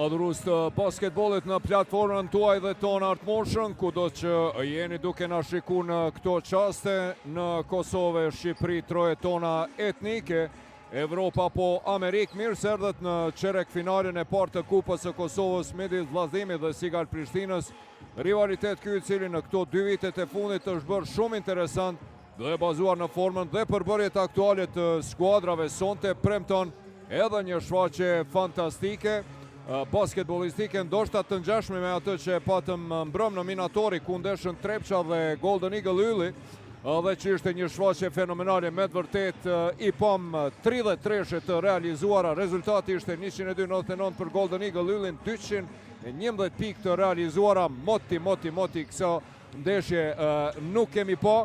Adhurues të basketbollit në platformën tuaj dhe tonë Artmotion, kudo që jeni duke na shiku në këto çaste në Kosovë e Shqipëri, troje tona etnike, Evropë apo Amerikë, mirë se erdhët në çerekfinalen e parë të Kupës së Kosovës midis Vëllaznimit dhe Sigal Prishtinës, rivalitet ky i cili në këto dy vitet e fundit është bërë shumë interesant Dhe bazuar në formën dhe përbërjet aktuale të skuadrave sonte premton edhe një shfaqje fantastike basketbollistike, ndoshta të ngjashme me atë që e patëm mbrëm në Minatori, ku ndeshën Trepça dhe Golden Eagle Ylli, dhe që ishte një shfaqje fenomenale me të vërtetë i pamë 30 treshe të realizuara, rezultati ishte 102-99 për Golden Eagle Yllin, 211 pikë të realizuara, moti, moti, moti, këso Ndeshje nuk kemi pa.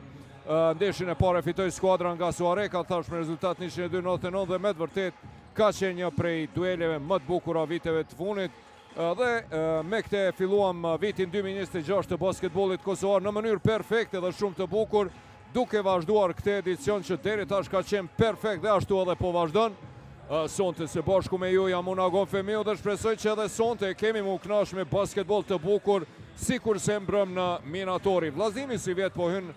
Ndeshjen e parë e fitoi skuadra nga Suhareka, thashë me rezultat 102-99 dhe me të vërtetë ka qenë një prej dueleve më të bukura viteve të fundit. Dhe me këte filluam vitin 2026 të basketbollit kosovar në mënyrë perfekte dhe shumë të bukur, duke vazhduar këtë edicion që deri tash ka qenë perfekt dhe ashtu edhe po vazhdon. Sonte së bashku me ju jam unë Agon Femiu dhe shpresoj që edhe sonte kemi m'u knaq me basketbol të bukur sikurse mbrëm në Minatori. Vllaznimi sivjet po hyn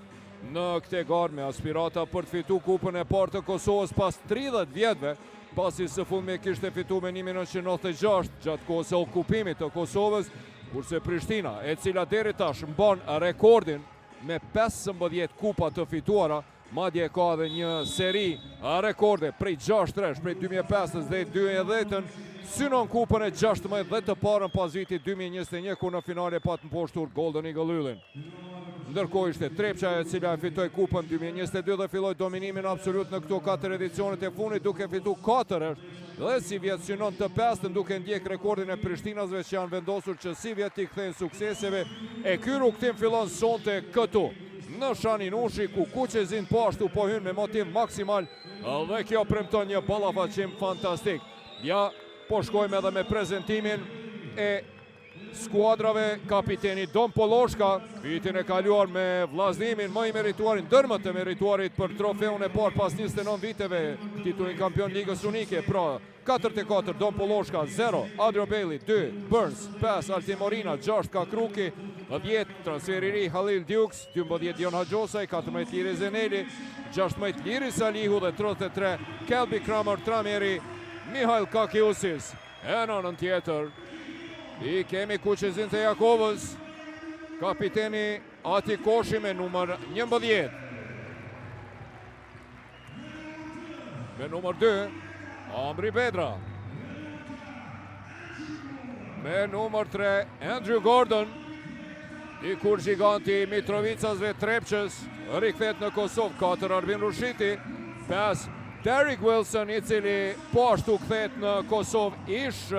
në këte garë me aspirata për të fitu kupën e parë të Kosovës pas 30 vjetëve, pasi së fundmi e kishte fitu me 1996 gjatë kohës së okupimit të Kosovës, kurse Prishtina, e cila deri tash mban rekordin me 15 kupa të fituara, Madje ka edhe një seri rekorde prej 6 tresh, prej 2005-ës dhe 2010-ën, synon kupën e 16 dhe të parën pas vitit 2021, ku në finale pat mposhtur Golden Eagle Yllin. Ndërkohë ishte Trepça e cila e fitoi kupën 2022 dhe filloi dominimin absolut në këto 4 edicionet e fundit duke fitu 4 herë dhe sivjet synon të pestën duke ndjek rekordin e Prishtinasve që janë vendosur që sivjet t'i kthehen sukseseve e ky rrugëtim fillon sonte këtu. Në Shani Nushi, ku kuqezinjtë po ashtu po hynë me motiv maksimal dhe kjo premton një ballafaqim fantastik. Ja, po shkojmë edhe me prezentimin e skuadrave kapiteni Don Polloshka, vitin e kaluar me Vllaznimin më i merituarin, ndër më të merituarit për trofeun e parë pas 29 viteve, titullin kampion Ligës Unike, pra 44 Don Polloshka, 0 Adrio Bailey, 2 Burns, 5 Altin Morina, 6 Kakruki, 10 transferi i ri Halil Dukes, 12 Dion Haxhosaj, 14 Liri Zeneli, 16 Liri Salihu dhe 33 Kelby Kramer Trameri, Mihail Kakiusis. E në anën tjetër, i kemi kuqezinjtë e Gjakovës, kapiteni Ati Koshi me numër 11. Me numër 2, Amri Bedra. Me numër 3, Andrew Gordon. Dikur gjiganti i Mitrovicasve Trepçës, rikthehet në Kosovë, 4 Arvin Rushiti, 5 Derek Wilson, i cili po ashtu kthehet në Kosovë, ish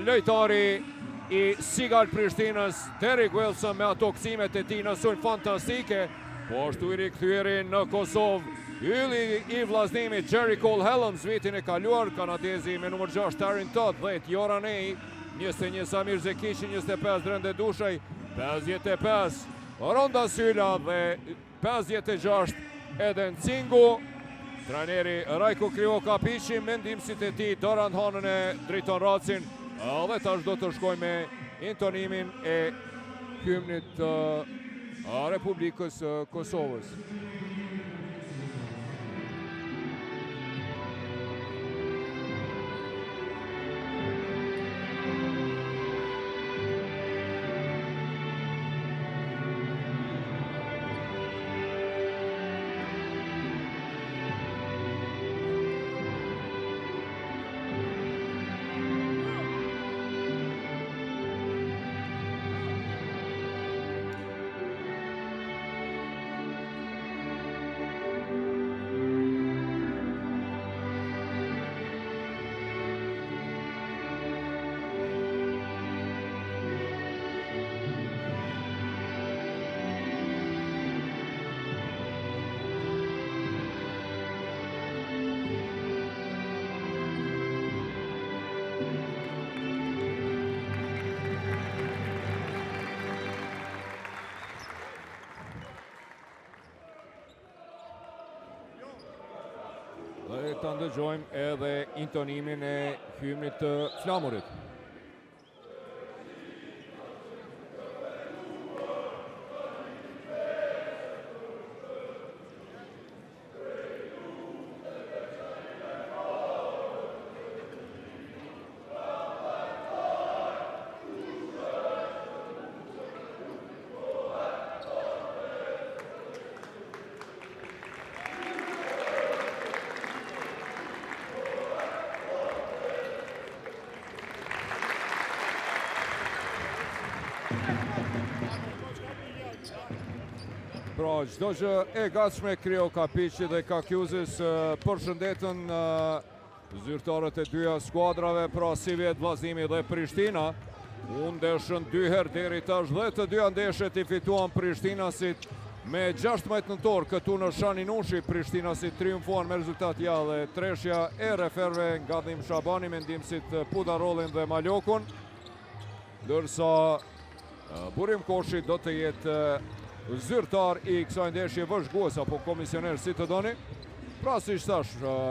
lojtari i Sigal Prishtinës, Derek Wilson me ato kthimet e tij në sulm fantastike, Po ashtu i rikthyeri në Kosovë, ylli i Vllaznimit Jerry Cole Helms vitin e kaluar, kanadezi me numër 6 Tarin Todd, 10 Joran Ej, 21 Samir Zekiqi, 25 Drende Dushaj, 55 Ronda Syla dhe 56 Eden Cingu. Trajneri Rajko Krivokapiqi me ndihmësit e tij Dorant Hanën e Driton Racin dhe tash do të shkojmë me intonimin e hymnit të Republikës së Kosovës. Dhe ta ndëgjojmë edhe intonimin e hymnit të flamurit. Pra, çdo gjë e gatshme Kriokapiqi dhe Kakjuzis përshëndetën zyrtarët e dyja skuadrave, pra sivjet Vllaznimi dhe Prishtina. U ndeshën dy herë deri tash dhe të dyja ndeshjet i fituan Prishtinasit me 16 nëntor këtu në Shani Nushi. Prishtinasit triumfuan me rezultat ja dhe treshja e referëve Ngadhim Shabani me ndihmësit Pudarollin dhe Malokun. Ndërsa Burim Koshi do të jetë zyrtar i kësaj ndeshje vëzhgues apo komisioner si të doni. Pra siç thash,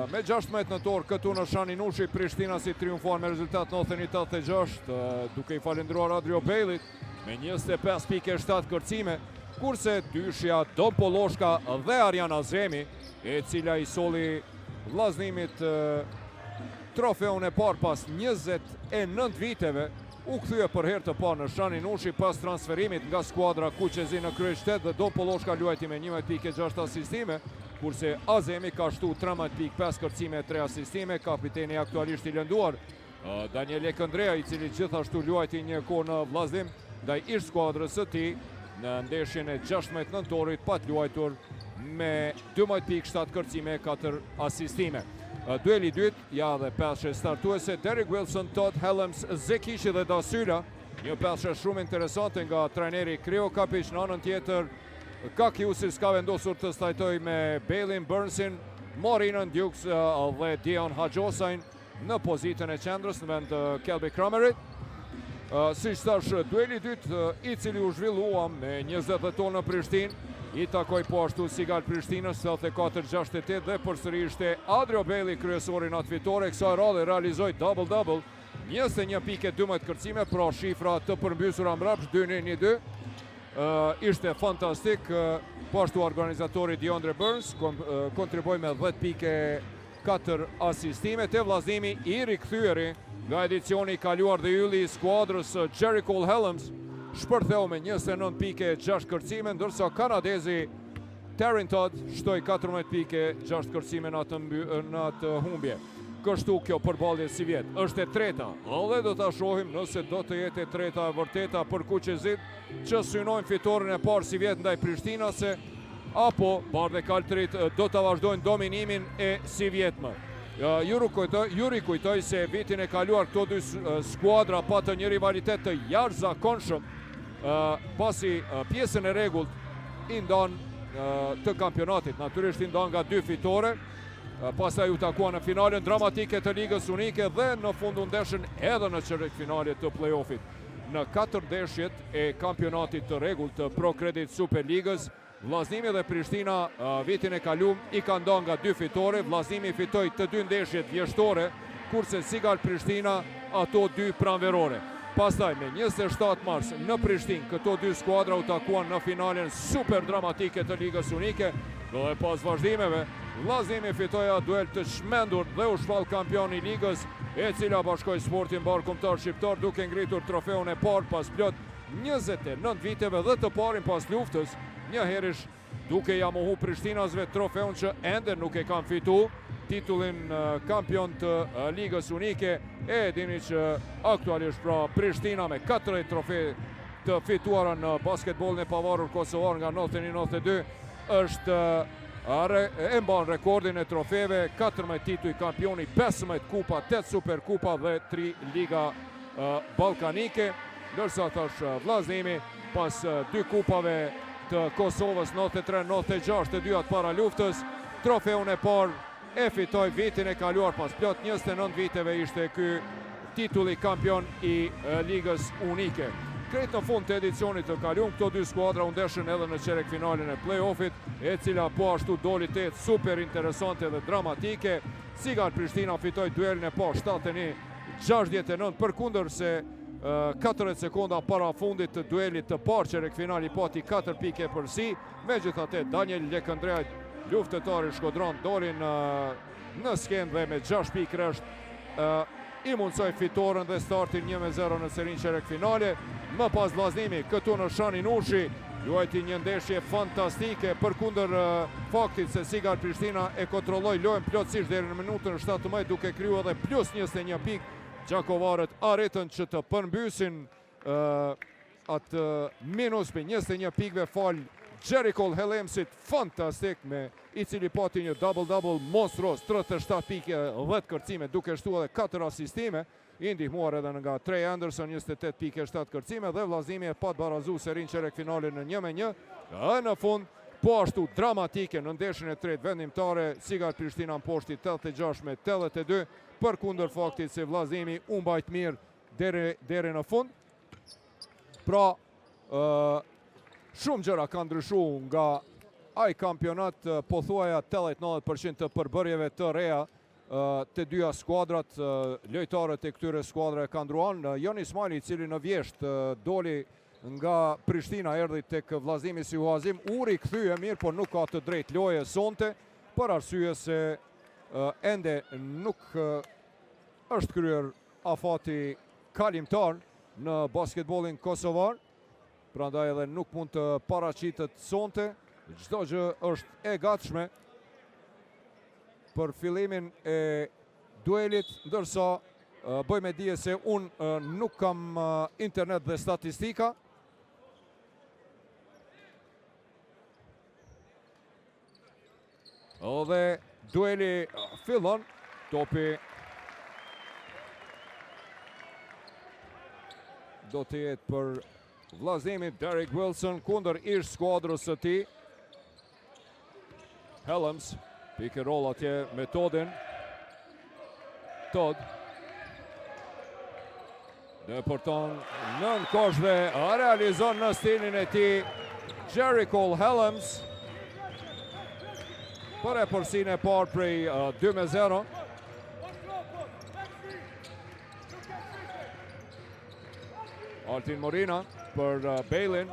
me 16 nëntor këtu në Shani Nushi, Prishtinasit triumfuan me rezultat 91-86, duke i falendruar Adrio Bejlit me 25.7 kërcime, kurse dyshja Dom Polloshka dhe Arjan Azemi, e cila i solli Vllaznimit trofeun e parë pas 29 viteve, u kthye për herë të parë në Shani Nushi pas transferimit nga skuadra kuqezi në kryeqytet dhe Dom Polloshka luajti me 11.6 asistime, kurse Azemi ka shtu 13.5 kërcime e 3 asistime, kapiteni aktualisht i lënduar Daniel Ekëndrea, i cili gjithashtu luajti një kohë në Vllaznim ndaj ish skuadrës së tij në ndeshjen e 16 nëntorit pat luajtur me 12.7 kërcime e 4 asistime. Dueli i dytë, ja dhe peshe startuese, Derek Wilson, Todd Helms, Zekishi dhe Dasyla, një peshe shumë interesante nga trajneri Kriokapiq në anën tjetër, Kakiusis ka vendosur të startoj me Bailin Burnsin, Marinën Dukes dhe Dion Haxhosajn në pozitën e qendrës në vend të Kelby Kramerit. Siç thash, dueli i dytë i cili u zhvillua me 20 dhjetor në Prishtinë, i takoi po ashtu Sigal Prishtinës 84-68 dhe përsëri ishte Adrio Bailey kryesori në atë fitore, kësaj radhe realizoi double-double, 21.12 kërcime, pra shifra të përmbysura mbrapsht 2-1-1-2. Ishte fantastik, po ashtu organizatori Deandre Burns kontriboi me 10.4 asistime te Vllaznimi i rikthyeri nga edicioni i kaluar dhe ylli i skuadrës Jericole Hellems shpërtheu me 29.6 kërcime, ndërsa kanadezi Taryn Todd shtoi 14.6 kërcime në atë, në atë humbje. Kështu kjo përballje sivjet është e treta, dhe do ta shohim nëse do të jetë e treta e vërteta për kuqezit që synojnë fitoren e parë sivjet ndaj Prishtinase, apo bardhekaltrit do të vazhdojnë dominimin e sivjetmë. Ju rikujtoj, ju rikujtoj se vitin e kaluar këto dy skuadra patën një rivalitet të jashtëzakonshëm, pasi pjesën e rregullt i ndan të kampionatit, natyrisht i ndan nga dy fitore, pastaj u takuan në finalen dramatike të Ligës Unike dhe në fund u ndeshën edhe në çerek finale të play-offit. Në katër ndeshjet e kampionatit të rregullt të Pro Credit Superligës, Vllaznimi dhe Prishtina vitin e kalum i kanë nda nga dy fitore. Vllaznimi fitoi të dy ndeshjet vjeshtore, kurse Sigal Prishtina ato dy pranverore. Pastaj me 27 mars në Prishtinë, këto dy skuadra u takuan në finalen super dramatike të Ligës Unike dhe pas vazhdimeve, Vllaznimi fitoi atë duel të çmendur dhe u shpall kampion i ligës, e cila bashkoi sportin mbarëkombëtar shqiptar duke ngritur trofeun e parë pas plot 29 viteve dhe të parin pas luftës, njëherish duke ja mohu prishtinasve trofeun që ende nuk e kanë fitu, titullin kampion të Ligës Unike, e dini që aktualisht pra Prishtina me 4 trofe të fituara në basketbolin e pavarur kosovar nga 91-92 është e mban rekordin e trofeve, 14 tituj kampioni, 15 kupa, 8 super kupa dhe 3 liga ballkanike, ndërsa thash Vllaznimi pas dy kupave të Kosovës 93-96 të dyja të para luftës, trofeun e parë e fitoi vitin e kaluar pas plot 29 viteve ishte ky titulli kampion i Ligës Unike. Krejt në fund të edicionit të kalum, këto dy skuadra u ndeshën edhe në çerek finalen e play-offit, e cila po ashtu doli të jetë super interesante dhe dramatike. Sigal Prishtina fitoi duelin e parë 71-69 përkundër se 40 sekonda para fundit të duelit të parë çerek finali pati 4 pikë epërsi. Megjithatë Daniel Lekëndreaj, luftëtari shkodran, doli në në skenë dhe me 6 pikë rresht i mundësoi fitoren dhe startin 1-0 në serinë çerek finale. Më pas Vllaznimi këtu në Shani Nushi luajti një ndeshje fantastike përkundër faktit se Sigal Prishtina e kontrolloi lojën plotësisht deri në minutën 17 duke kriju edhe plus 21 pikë. Gjakovarët arritën që të përmbysin atë minus prej 21 pikëve falë Jericole Hellemsit fantastik me i cili pati një double-double monstruoz 37 pikë 10 kërcime duke shtu edhe 4 asistime i ndihmuar edhe nga Trey Anderson 28 pikë 7 kërcime dhe Vllaznimi e pat barazu serinë çerekfinale në 1 me 1 dhe në fund po ashtu dramatike në ndeshjen e tretë vendimtare Sigar Prishtina mposhti 86 me 82 përkundër faktit se Vllaznimi u mbajt mirë deri deri në fund. Pra, ë shumë gjëra kanë ndryshu nga ai kampionat, pothuaja 80-90% të përbërjeve të reja të dyja skuadrat, lojtarët e këtyre skuadrave kanë ndruan. Joni Ismajli, i cili në vjeshtë doli nga Prishtina, erdhi tek Vllaznimi si huazim, u rikthye mirë, por nuk ka të drejtë loje sonte, për arsye se ende nuk është kryer afati kalimtar në basketbolin kosovar, prandaj edhe nuk mund të paraqitet sonte. Çdo gjë është e gatshme për fillimin e duelit, ndërsa bëj me dije se unë nuk kam internet dhe statistika. Dhe dueli fillon, topi do të jetë për Vllaznimin Derek Wilson kundër ish skuadrës së tij. Hellems, pick and roll atje me Todin. Todd. Depërton nën kosh dhe realizon në stilin e tij Jericole Hellems për epërsinë e parë prej 2-0. Altin Morina për Bejlin.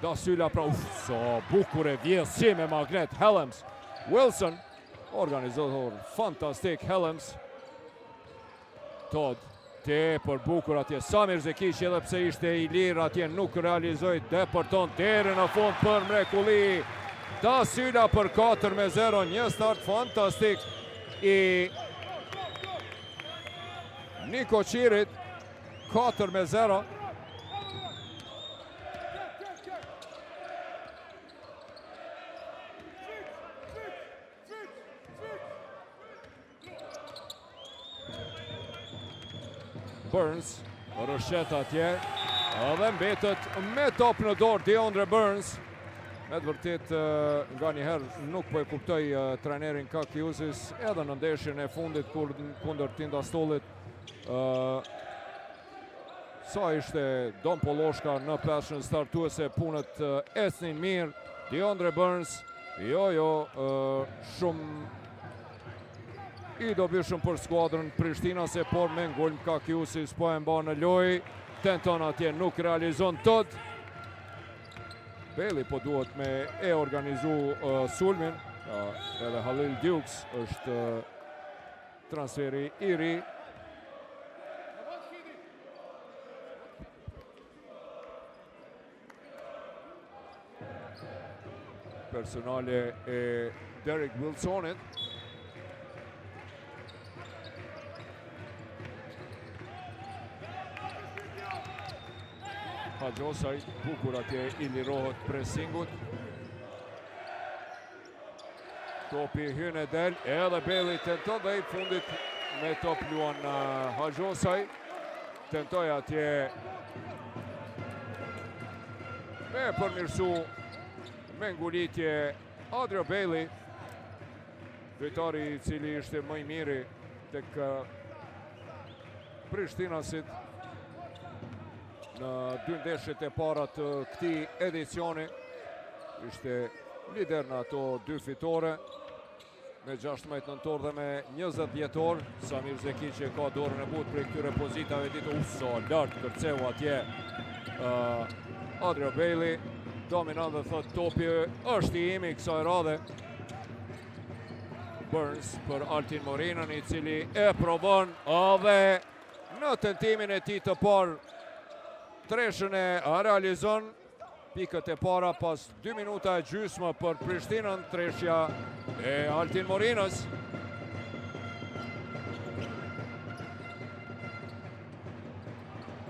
Dasyla pra, uf, sa bukur e vjedh si me magnet Hellems. Wilson, organizator fantastik Hellems. Todd, tepër bukur atje Samir Zekiqi edhe pse ishte i lirë atje nuk realizoi depërton deri në fund për mrekulli. Dasyla për 4 me 0, një start fantastik i Nikoqirit. 4 me 0. Burns rrëshqet atje dhe mbetet me top në dorë Deandre Burns. Me të vërtetë nganjëherë nuk po e kuptoj trajnerin Kakiusis edhe në ndeshjen e fundit kur kundër Tindastollit Sa ishte Don Polloshka në peshën startuese, punët ecnin mirë, Deandre Burns, jo, jo, shumë i dobishëm për skuadrën Prishtinase, por me ngulm Kakiusis po e mba në lojë, tenton atje nuk realizon Todd. Bejli po duhet me e organizu sulmin, edhe Halil Dukes është Transferi i ri. Personale e Derek Wilsonit. Haxhosaj, bukur atje i lirohet presingut. Topi hyn e del, edhe Bejli tenton dhe i fundit me top luan Haxhosaj. Tentoi atje me përmirësu me ngulitje Adrio Bejli. Lojtari i cili ishte më i miri tek Prishtinasit në dy ndeshjet e para të këtij edicioni. Ishte lider në ato dy fitore me 16 nëntor dhe me 20 dhjetor. Samir Zekiqi e ka dorën e butë prej këtyre pozitave ditë. Uf, sa lart kërceu atje uh, Adrio Bejli. Dominon dhe thotë topi është i imi kësaj radhe. Burns për Altin Morinën i cili e provon dhe në tentimin e tij të parë treshën e realizon pikët e para pas 2 minuta e gjysmë për Prishtinën treshja e Altin Morinës.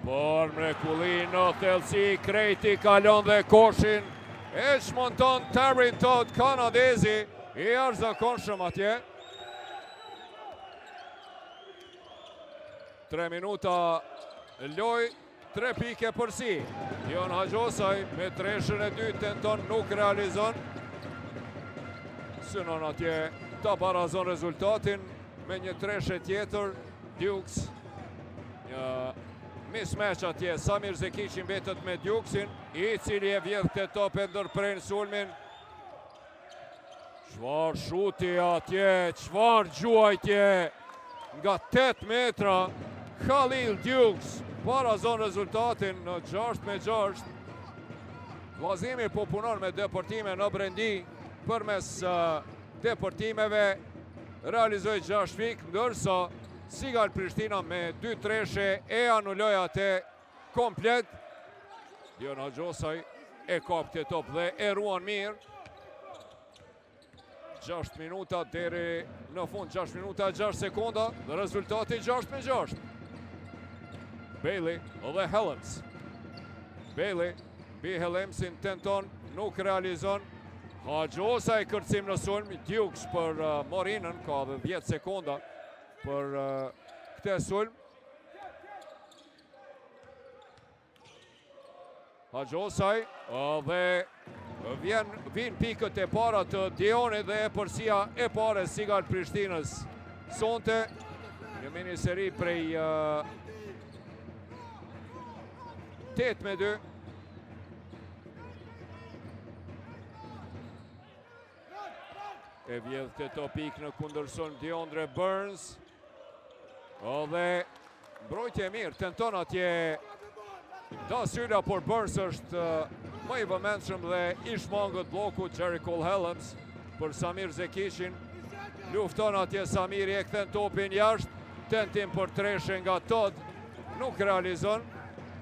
Për mrekulli në thellësi, krejt i kalon dhe koshin, e çmonton Taryn Todd kanadezi, i jashtëzakonshëm atje. 3 minuta lojë, 3 pikë epërsi. Dion Haxhosaj me treshën e dytë tenton nuk realizon. Synon atje ta barazon rezultatin me një treshe tjetër. Dukes një mismatch atje. Samir Zekiqi mbetet me Dukesin, i cili e vjedh këtë top e ndërpren sulmin. Çfarë shuti atje, çfarë gjuajtje nga 8 metra, Khalil Dukes barazon rezultatin në 6 me 6. Vllazimi po punon me depërtime në brendi përmes depërtimeve realizoi 6 pikë, ndërsa Sigal Prishtina me 2 treshe e anuloi atë komplet. Dion Haxhosaj e kap këtë top dhe e ruan mirë. 6 minuta deri në fund, 6 minuta 6 sekonda dhe rezultati 6 me 6. Bailey dhe Helms. Bailey mbi Helmsin tenton, nuk realizon. Haxhosaj kërcim në sulm, Dukes për uh, Morinën, ka dhe 10 sekonda për uh, këtë sulm. Haxhosaj dhe vjen vijnë pikët e para të Dionit dhe epërsia e parë e Sigal Prishtinës. Sonte një miniseri prej 8 me 2. E vjedh këtë pikë në kundërsulm Deondre Burns. Dhe mbrojtje e mirë, tenton atje Dasyla, por Burns është më i vëmendshëm dhe i shmanget bllokut Jerry Cole Helms për Samir Zekishin. Lufton atje Samiri e kthen topin jashtë, tentim për treshe nga Todd, nuk realizon,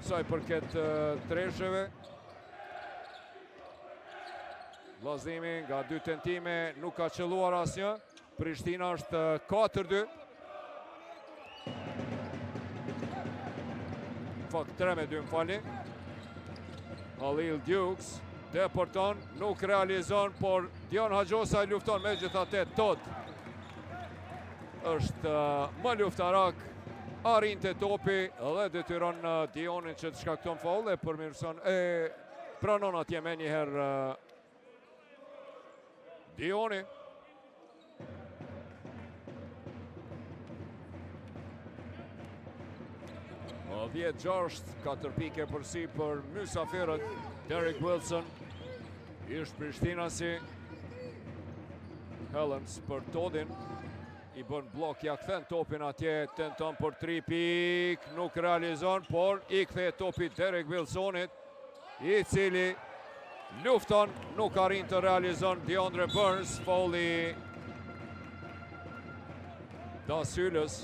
sa i përket tresheve. Vllazimi nga dy tentime nuk ka qëlluar asnjë. Prishtina është 4-2. Fakt 3 me 2 më falni. Halil Dukes depërton, nuk realizon, por Dion Haxhosaj lufton megjithatë Todd. Është më luftarak, arrin te topi dhe detyron Dionin që të shkakton faull e përmirëson e pranon atje menjëherë Dioni. 10-6, 4 pikë epërsi për mysafirët, Derek Wilson, ish Prishtinasi, Helms për Todin, i bën bllok, ia kthen topin atje, tenton për 3 pikë, nuk realizon, por i kthehet topi Derek Wilsonit, i cili lufton, nuk arrin të realizon Deondre Burns, faulli Dasylës.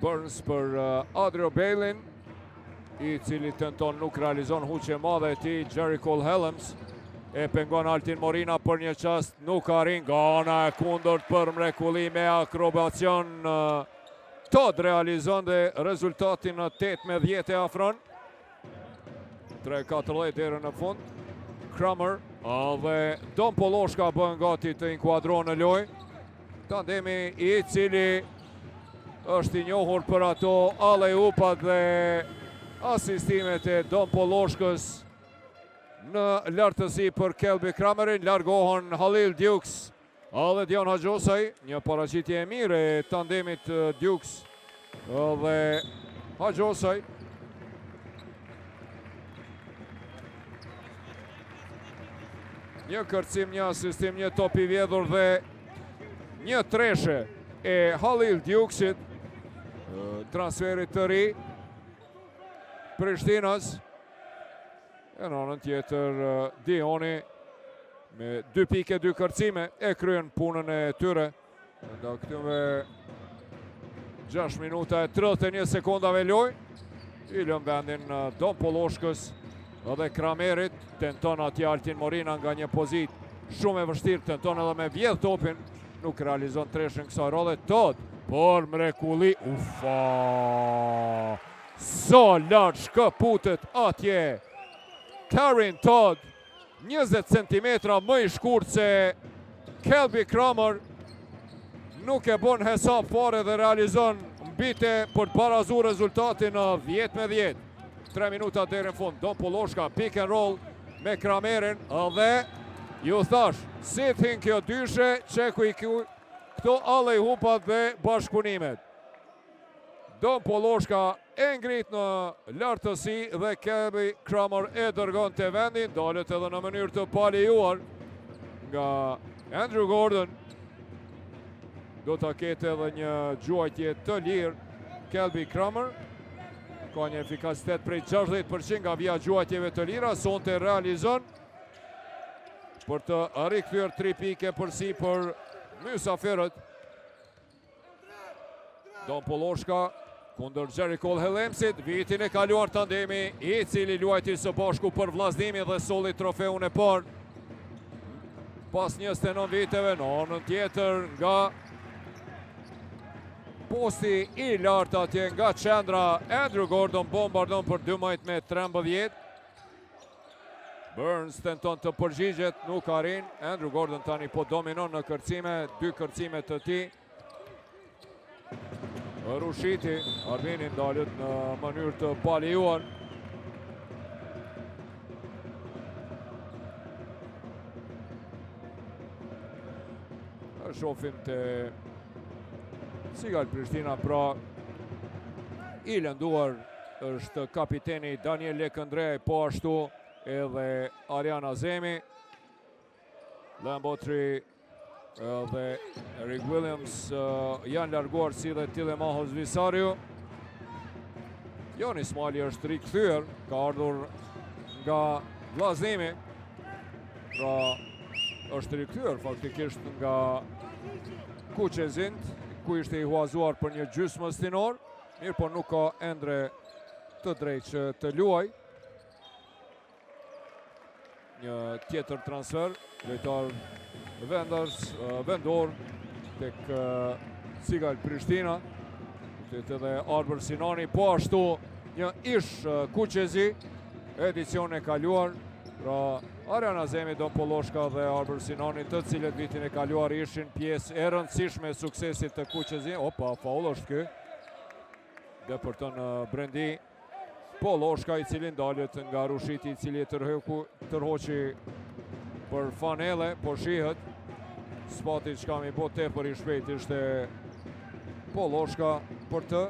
Burns për uh, Adrio Bailin, i cili tenton nuk realizon huqje e madhe e tij, Jerry Cole Helms, e pengon Altin Morina për një çast, nuk arrin nga ana e kundërt për mrekulli me akrobacion uh, Todd realizon dhe rezultatin në 8 me 10 e afron. 3-40 deri në fund. Kramer dhe Don Polloshka bëhen gati të inkuadrohen në lojë. Tandemi i cili është i njohur për ato alley-oopat dhe asistimet e Don Polloshkës në lartësi për Kelby Kramerin. Largohen Halil Dukes Dhe Dion Haxhosaj, një paraqitje e mirë e tandemit Dukes dhe Haxhosaj. Një kërcim, një asistim, një top i vjedhur dhe një treshe e Halil Dukesit, transferit të ri, Prishtinas. E në anën tjetër Dioni me 2 pikë 2 kërcime e kryen punën e tyre. Nda këtyre 6 minuta e 31 sekondave lojë. I lëmë vendin Don Polloshkës dhe Kramerit. Tenton atje Altin Morina nga një pozitë shumë e vështirë. Tenton edhe me vjedh topin. Nuk realizon treshen kësaj radhe. Todd, por mrekulli. Ufa! Sa lart shkëputet atje. Karin Todd, 20 cm më i shkurt se Kelby Kramer nuk e bon hesap fare dhe realizon mbi te për të barazu rezultatin në 10 me 10. 3 minuta deri në fund. Don Polloshka, pick and roll me Kramerin dhe ju thash, si t'hin kjo dyshe, qe ku i këto alley-oopat dhe bashkëpunimet. Don Polloshka e ngrit në lartësi dhe Kelby Kramer e dërgon te vendi, ndalet edhe në mënyrë të palejuar nga Andrew Gordon. Do ta ketë edhe një gjuajtje të lirë Kelby Kramer. Ka një efikasitet prej 60% nga vija gjuajtjeve të lira, sonte realizon për të rikthyer 3 pikë përsipër mysafirët. Don Polloshka kundër Jerry Cole Hellemsit, vitin e kaluar tandemi, i cili luajti së bashku për Vllaznimin dhe solli trofeun e parë. Pas 29 viteve, në anën tjetër nga posti i lartë atje nga qendra, Andrew Gordon bombardon për 12 me 13. Burns tenton të përgjigjet, nuk arrin. Andrew Gordon tani po dominon në kërcime, dy kërcime të tij. Rushiti, Armini ndalet në mënyrë të palejuar. Shofim te Sigal Prishtina, pra i lënduar është kapiteni Daniel Lekëndre, po ashtu edhe Ariana Azemi. Lambotri dhe Eric Williams janë larguar si dhe Tilemahos Visario. Joni Smali është rikthyer, ka ardhur nga Vllaznimi. Pra është rikthyer faktikisht nga Kuqezinjtë, ku ishte i huazuar për një gjysmë stinor, mirëpo nuk ka ende të drejtë që të luaj. Një tjetër transfer, lojtar vendas, vendor, tek Sigal Prishtina, të edhe Arbër Sinani, po ashtu një ish kuqezi, edicion e kaluar, pra Arian Azemi, Don Polloshka dhe Arbër Sinani, të cilët vitin e kaluar ishin pjesë e rëndësishme e suksesit të kuqezi. Opa, faul është ky. Depërton në brendi. Polloshka i cili ndalet nga Rushiti i cili e tërhoqi për fanele, po shihet. S'pati çka mi bo tepër i shpejt ishte Polloshka për të.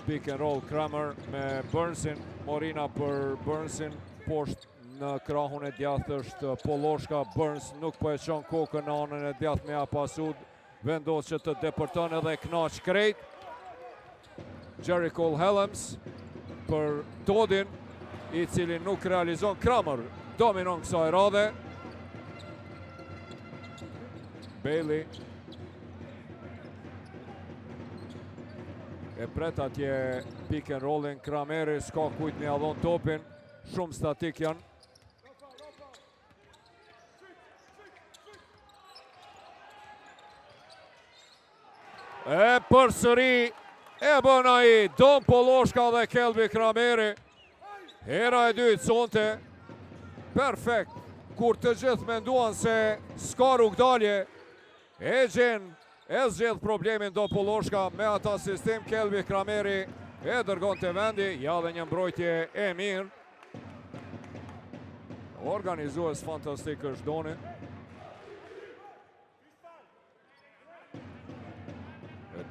Pick and roll Kramer me Burnsin, Morina për Burnsin, poshtë në krahun e djathtë është Polloshka, Burns nuk po e çon kokën në anën e djathtë me ja pasu, vendos që të depërton edhe knaq krejt. Jerry Cole Hellems për Todin, i cili nuk realizon. Kramer dominon kësaj radhe. Bailey e pret atje pick and rollin Krameri, s'ka kujt me ia dhon topin, shumë statik janë. E përsëri e bën ai Don Polloshka dhe Kelby Krameri. Hera e dytë sonte. Perfekt. Kur të gjithë menduan se s'ka rrugdalje, e gjen e zgjedh problemin Don Polloshka me atë asistim Kelby Krameri e dërgon te vendi, ja dhe një mbrojtje e mirë. Organizues fantastik është Doni.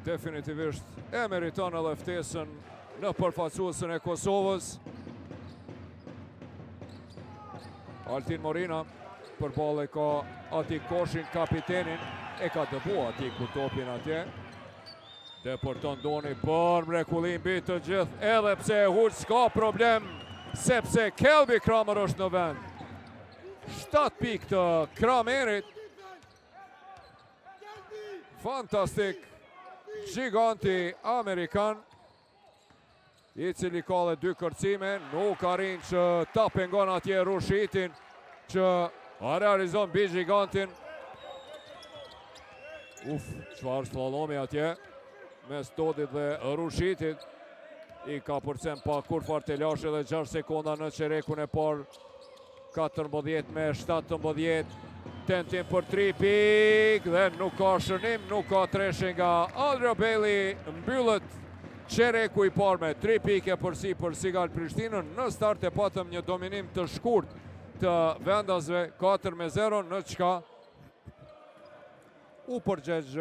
Definitivisht e meriton edhe ftesën në përfaqësuesen e Kosovës. Altin Morina përballë ka Atik Koshin, kapitenin, e ka dëbu Atiku topin atje. Depërton Doni për mrekulli mbi të gjithë, edhe pse e huq s'ka problem. sepse Kelby Kramer është në vend. 7 pikë të Kramerit. Fantastik, gjiganti amerikan, i cili ka dhe dy kërcime, nuk arrin që ta pengon atje Rushitin, që realizon mbi gjigantin. Uf, çfarë slalomi atje, mes Todit dhe Rushitit, i ka përcen pa kurrfarë telashe dhe 6 sekonda në çerekun e parë, 14 me 17, tentim për 3 pikë dhe nuk ka shënim, nuk ka treshe nga Adrio Bailey, mbyllet çereku i parë me 3 pikë epërsi për Sigal Prishtinën, në start e patëm një dominim të shkurt të vendasve 4 me 0 në çka u përgjegj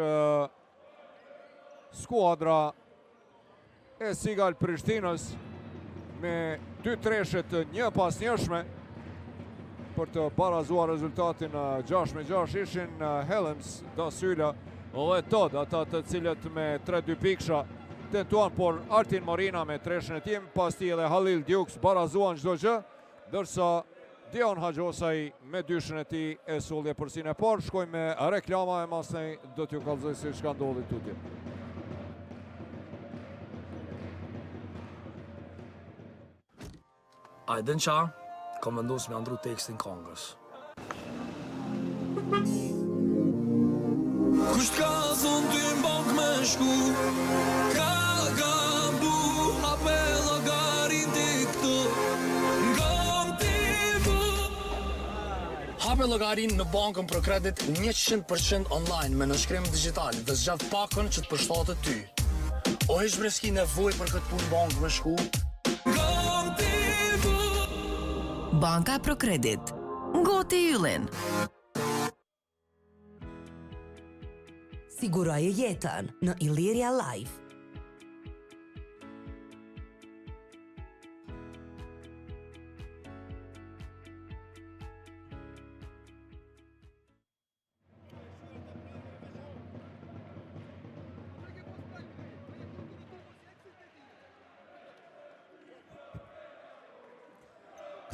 skuadra e Sigal Prishtinës me dy treshe të njëpasnjëshme për të barazuar rezultatin në 6 me 6 ishin Helms, Dasyla dhe Todd, ata të cilët me 3-2 pikësha tentuan, por Altin Morina me treshen e tij, pas tij edhe Halil Dukes barazuan çdo gjë, Ndërsa Dion Haxhosaj me dyshën e tij e solli epërsinë e parë, shkojmë me reklama e masnej do t'ju kallëzoj se çka ndodhi tutje. A e din qa? Kom vendos me ndru tekstin kongës. Kush t'ka thonë ty n'bank me shku Ka gabu Hape llogarin ti këtu Ngom ti bu Hape llogarin në bankën ProCredit 100% online me nënshkrim digital dhe zgjedh pakon që të përshtatet ty. O hiç bre s'ki nevojë për këtë punë bankë me shku. Ngom ti bu Banka ProCredit. Ngoti yllin. Siguroje jetën në Illyria Life.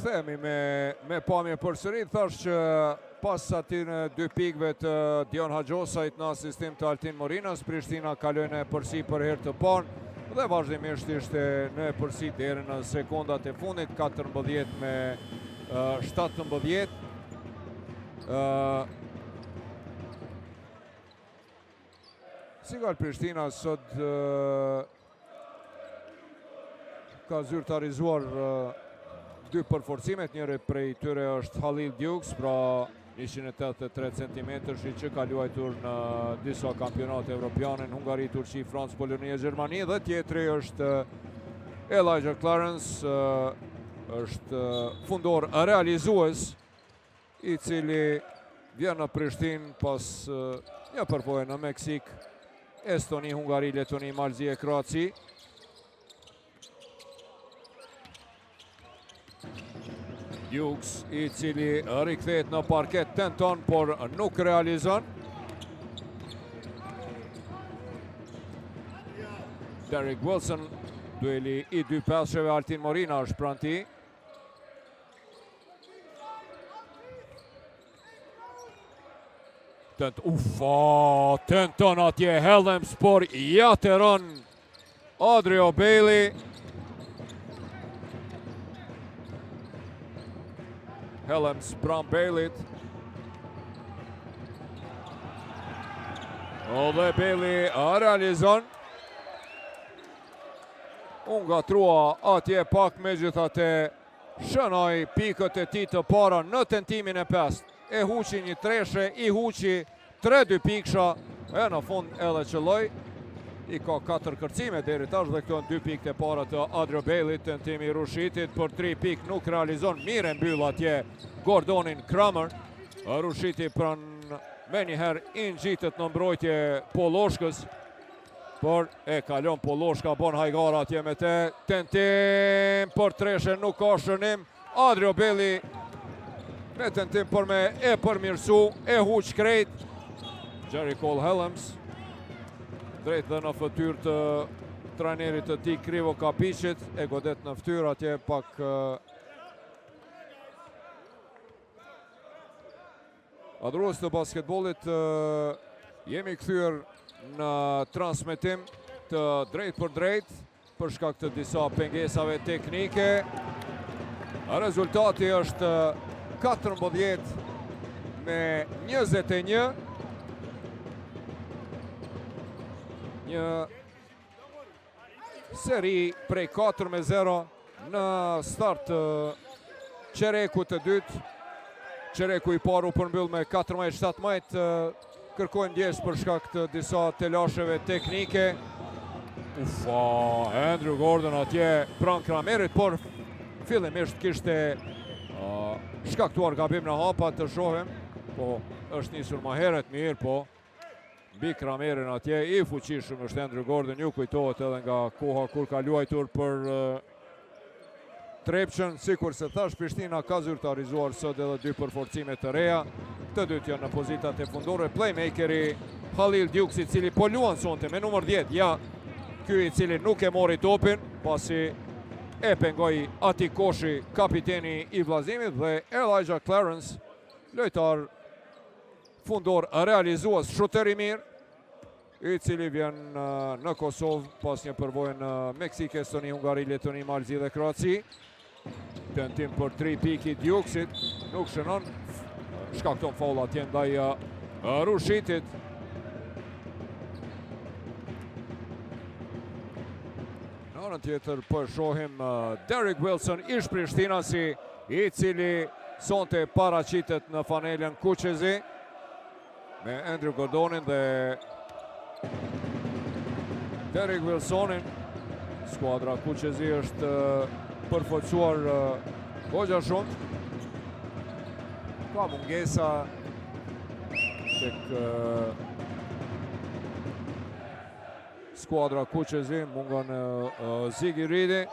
Kthehemi me, me pamje përsëri, thash që pas atyne dy pikëve të Dion Haxhosajt në asistim të Altin Morinës, Prishtina kaloi në epërsi për herë të parë dhe vazhdimisht ishte në epërsi deri në sekondat e fundit, 14 me 17. Sigal Prishtina sot ka zyrtarizuar dy përforcimet, njëri prej tyre është Halil Dukes, pra 183 cm që ka luajtur në disa kampionate evropiane në Hungari, Turqi, Francë, Poloni e Gjermani dhe tjetri është Elijah Clarence, është fundor realizues i cili vjen në Prishtinë pas një përvoje në Meksik, Estoni, Hungari, Letoni, Mal Zi e Kroaci. Dukes, i cili rikthehet në parket tenton, por nuk realizon. Derek Wilson, dueli i dy pesësheve Altin Morina është pranë tij. Tent, ufa, tenton atje Helms, por ja teron Adrio Bailey. Helms pranë Baileyt. Dhe Bailey realizon. U ngatrua atje pak megjithatë shënoi pikët e tij të para në tentimin e pestë. E huqi një treshe, i huqi 3-2 pikësha e në fund edhe qëlloi. I ka 4 kërcime deri tash dhe këto janë 2 pikët e para të Adrio Baileyt, tentimi i Rushitit për 3 pikë nuk realizon, mirë e mbyll atje Gordonin Kramer. Rushiti pranë menjëherë i ngjitet në mbrojtje Polloshkës. Por e kalon Polloshka, bon hajgara atje me te. Tentim për treshe, nuk ka shënim. Adrio Bailey me tentim për me e përmirësu, e huq krejt. Jerry Cole Helms, drejt dhe në fytyrë të trajnerit të tij Krivokapiqit, e godet në fytyrë atje pak Adhurues të basketbollit jemi kthyer në transmetim të drejtpërdrejtë për shkak të disa pengesave teknike. Rezultati është 14 me 21. Një seri prej 4 me 0 në start të çerekut të dytë. Çereku i parë u përmbyll me 14-17. Kërkojmë ndjesë për shkak të disa telasheve teknike. Ufa, Andrew Gordon atje pranë Kramerit, por fillimisht kishte uh, shkaktuar gabim në hapa të shohim. Po, është nisur ma herët mirë, po Mbi Kramerin atje, i fuqishëm është Andrew Gordon, ju kujtohet edhe nga koha kur ka luajtur për Trepçën, sikurse thashë Prishtina ka zyrtarizuar sot edhe dy përforcime të reja, të dytë janë në pozitat e fundore, playmakeri Halil Dukes i cili po luan sonte me numër 10, ja, ky i cili nuk e mori topin, pasi e pengoi Atik Koshi, kapiteni i Vëllaznimit dhe Elijah Clarence, lojtar Fundor realizues shuter i mirë, i cili vjen në Kosovë pas një përvoje në Meksikë, Estoni, Hungari, Letoni, Mal të Zi dhe Kroaci. Tentim për 3 pikë i Dukesit, nuk shënon, shkakton faull atje ndaj Rushitit. Në anën tjetër po e shohim Derek Wilson, ish prishtinasi, i cili sonte paraqitet në fanelën kuqezi me Andrew Gordonin dhe Derek Wilsonin. Skuadra kuqezi është përforcuar goxha shumë. Ka mungesa tek Skuadra kuqezi mungon Ziggy Ridi.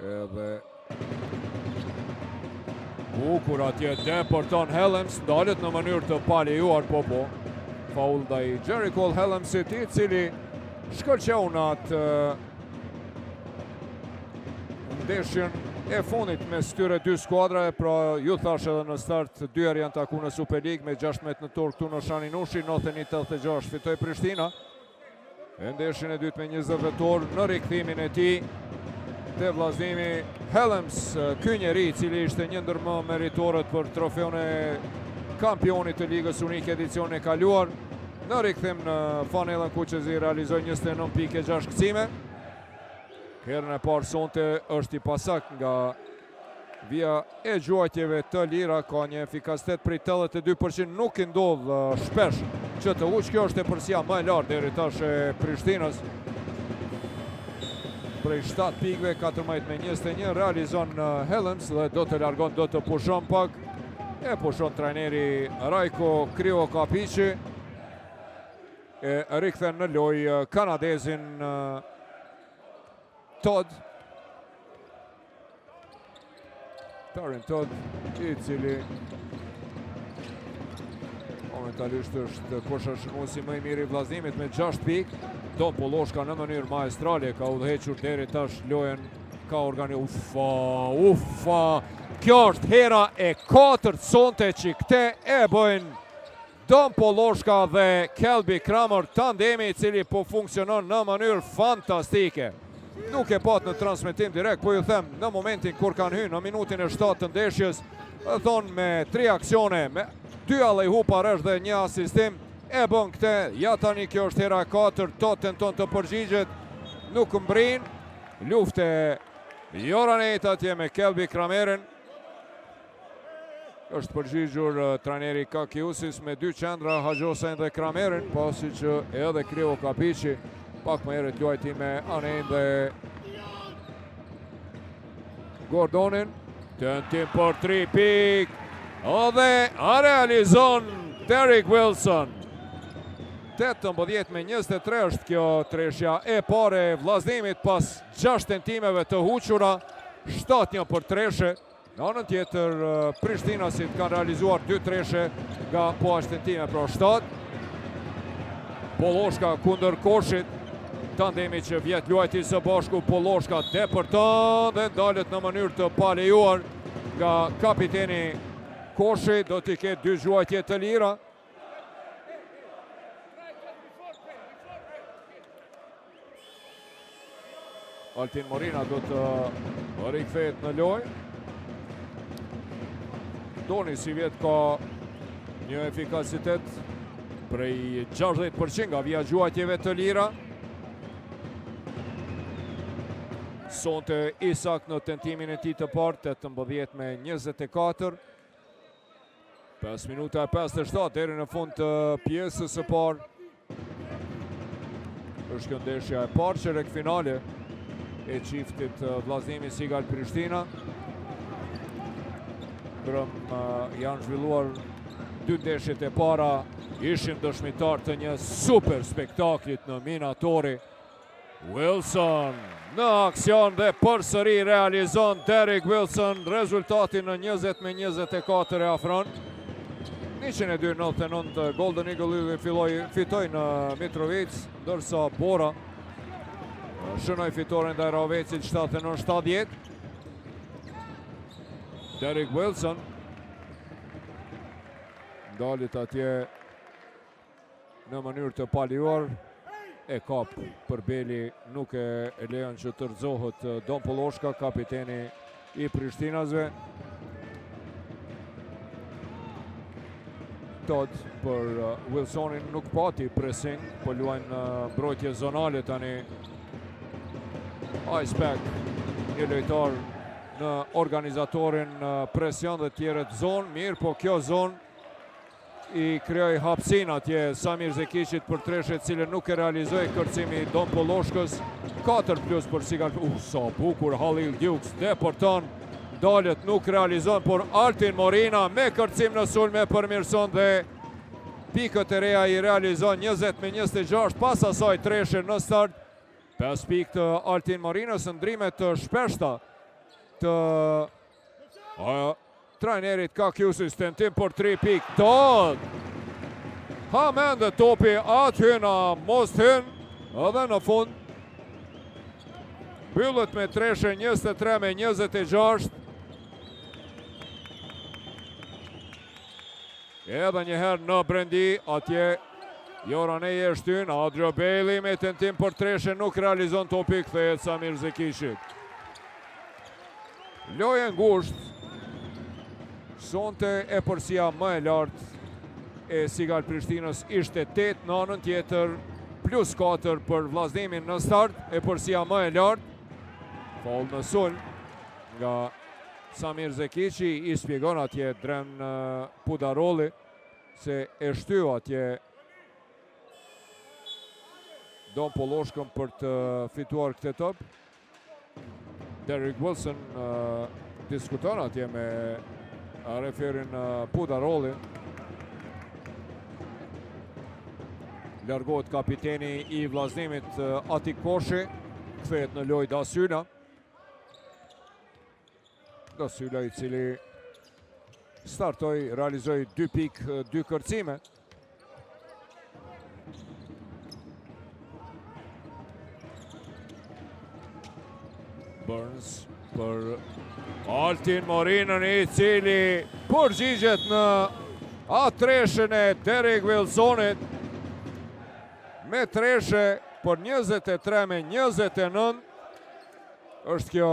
Edhe bukur atje depërton Hellems, ndalet në mënyrë të palejuar, po po. Faul ndaj Jericole Hellemsit, i cili shkëlqeu në atë ndeshjen e fundit mes këtyre dy skuadrave, pra ju thashë edhe në start, dy herë janë taku në Superligë me 16 nëntor këtu në Shani Nushi, 91-86 fitoi Prishtina. E ndeshjen e dytë me 20 dhjetor në rikthimin e tij te Vëllaznimi Hellems, ky njeri i cili ishte një ndër më meritorët për trofeun e kampionit të Ligës Unike edicionin e kaluar, në rikthim në fanellën kuqezi realizoi 29.6 kërcime. Herën e parë sonte është i pasaktë nga vija e gjuajtjeve të lira, ka një efikasitet prej 82%, nuk i ndodh shpesh që të huqë, kjo është epërsia më e lartë deri tash e Prishtinës. Prej 7 pikëve, 14 me 21, realizon Hellems dhe do të largon, do të pushon pak. E pushon trajneri Rajko Krivokapiqi. E rikthen në lojë kanadezin Todd. Tarin Todd, i cili momentalisht është kosharshënuesi më i mirë i Vëllaznimit me 6 pikë. Don Polloshka në mënyrë maestrale ka udhëhequr deri tash lojën ka organi ufa, ufa. Kjo është hera e katërt sonte që këte e bëjnë Don Polloshka dhe Kelby Kramer, tandemi i cili po funksionon në mënyrë fantastike. Nuk e patë në transmetim direkt, po ju them në momentin kur kanë hy në minutin e 7 të ndeshjes, thonë me tri aksione, me dy alley-oopa rresht dhe një asistim, e bën këte, ja tani kjo është hera e 4, Todd tenton të përgjigjet, nuk mbrin, luftë e Joranit atje me Kelby Kramerin, Është përgjigjur trajneri Kakiusis me dy qendra Haxhosajn dhe Kramerin, pasi që edhe Krivokapiqi pak më herët luajti me Anen dhe Gordonin. Tentim për 3 pikë dhe realizon Derek Wilson. 18 me 23 është kjo treshja e parë e Vëllaznimit pas 6 tentimeve të huqura, 7-1 për treshe. Në anën tjetër, Prishtinasit kanë realizuar dy treshe nga po aq tentime, pra 7. Polloshka kundër Koshit. Tandemi që vjet luajti së bashku Polloshka depërton dhe ndalet në mënyrë të palejuar nga kapiteni Koshi do t'i ketë dy gjuajtje të lira. Altin Morina do të rikthehet në lojë. Doni sivjet ka një efikasitet prej 60% nga vija e gjuajtjeve të lira. Sonte Isak në tentimin e tij të parë, 18 me 24. 5 minuta e 57 deri në fund të pjesës së parë. Është kjo ndeshja e parë çerekfinale e çiftit Vllaznimi Sigal Prishtina. Mbrëmë janë zhvilluar dy ndeshjet e para, ishim dëshmitarë të një super spektaklit në Minatori. Wilson në aksion dhe përsëri realizon Derek Wilson rezultatin në 20 me 24 e afron. 102-99 Golden Eagle Ylli filloi fitoi në Mitrovicë, ndërsa Bora shënoi fitoren ndaj Rahovecit 79-70. Derek Wilson ndalet atje në mënyrë të palejuar e kap për beli nuk e lejon që të rrëzohet Don Polloshka, kapiteni i Prishtinasve. Todd për uh, Wilsonin nuk pati pressing, po luajnë në mbrojtje zonale tani. Ice Pack, një lojtar në organizatorin presion dhe tjerët zonë, mirëpo kjo zonë i krijoi hapësinë atje Samir Zekiqit për treshe cilën nuk e realizoi kërcimi i Don Polloshkës 4 plus për Sigal uh, sa bukur Halil Dukes depërton ndalet nuk realizon por Altin Morina me kërcim në sulm e përmirëson dhe pikët e reja i realizon 20 me 26 pas asaj treshe në start 5 pikë të Altin Morinës ndërrime të shpeshta të Trajnerit Kakjusis tentim për 3 pikë. Todd! Hamende topi aty hyn a mos hyn edhe në fund. Mbyllet me treshe 23 me 26. Edhe një herë në brendi, atje Joran e shtyn, Adrio Bailey me tentim për treshe nuk realizon topi, kthehet Samir Zekiqit. Lojë e ngushtë, sonte epërsia më e lartë e Sigal Prishtinës ishte 8 në anën tjetër, plus 4 për Vllaznimin në start, epërsia më e lartë, Faull në sulm nga Samir Zekiqi i shpjegon atje Dren Pudarolli se e shtyu atje Don Polloshkën për të fituar këtë top. Derrick Wilson diskuton atje me referin Pudarolli. Largohet kapiteni i Vllaznimit Atik Koshi, kthehet në lojë Dasyla. Dasyla i cili startoi, realizoi 2 pikë, 2 kërcime. Burns për Altin Morinën i cili përgjigjet në atë treshen e Derek Wilsonit me treshe për 23 me 29 është kjo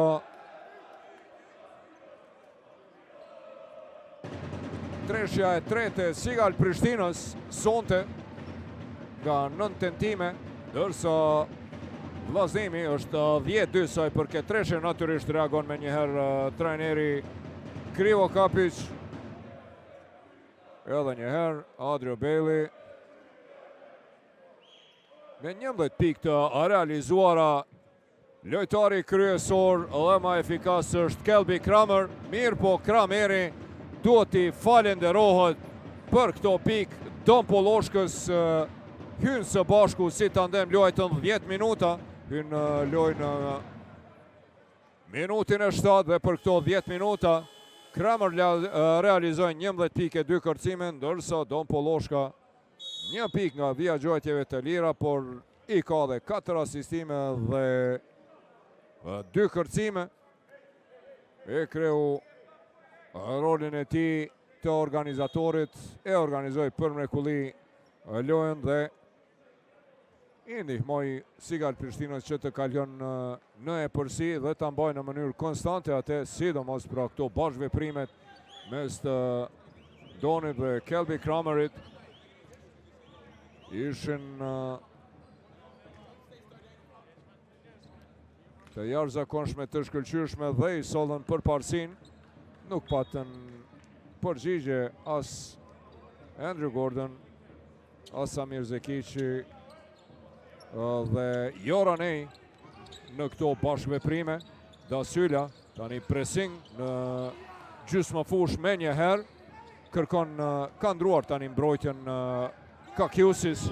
Treshja e tretë e Sigal Prishtinës sonte nga 9 tentime, ndërsa Vllaznimi është 10-2 sa i përket treshe, natyrisht reagon menjëherë trajneri Krivokapiq. Edhe njëherë, Adrio Bailey me 11 pikë të realizuara Lojtari kryesor dhe ma efikas është Kelby Kramer, mirëpo Krameri duhet t'i falenderohet për këto pikë. Don Polloshkës hynë së bashku si tandem luajtën 10 minuta, hynë në lojë në minutin e 7 dhe për këto 10 minuta Kramer realizoi 11 pikë 2 kërcime, ndërsa Don Polloshka. Një pikë nga vija e gjuajtjeve të lira, por i ka dhe 4 asistime dhe 2 kërcime. E kreu rolin e tij të organizatorit, e organizoi për mrekulli lojën dhe i ndihmoi Sigal Prishtinës që të kalon në epërsi dhe ta mbajë në mënyrë konstante atë, sidomos pra këto bashkëveprimet mes të Donit dhe Kelby Kramerit ishin të jashtëzakonshme të shkëlqyeshme dhe i sollën përparësinë. Nuk patën përgjigje as Andrew Gordon, as Samir Zekiqi dhe Joran Ej në këto bashkëveprime. Dasyla tani pressing në gjysmë fushë menjëherë. Kërkon, ka ndruar tani mbrojtjen Kakiusis.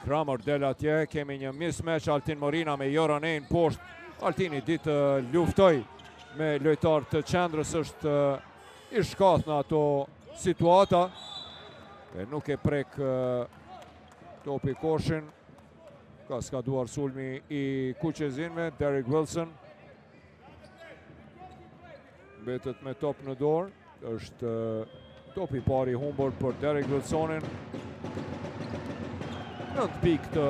Kramer del atje, kemi një mismatch Altin Morina me Joran Ejn poshtë. Altini di të luftojë me lojtarë të qendrës, është i shkathët në ato situata. E nuk e prek topi koshin. Ka skaduar sulmi i kuqezinjve, Derek Wilson. Mbetet me top në dorë, është topi i parë i humbur për Derek Wilsonin. 9 pikë të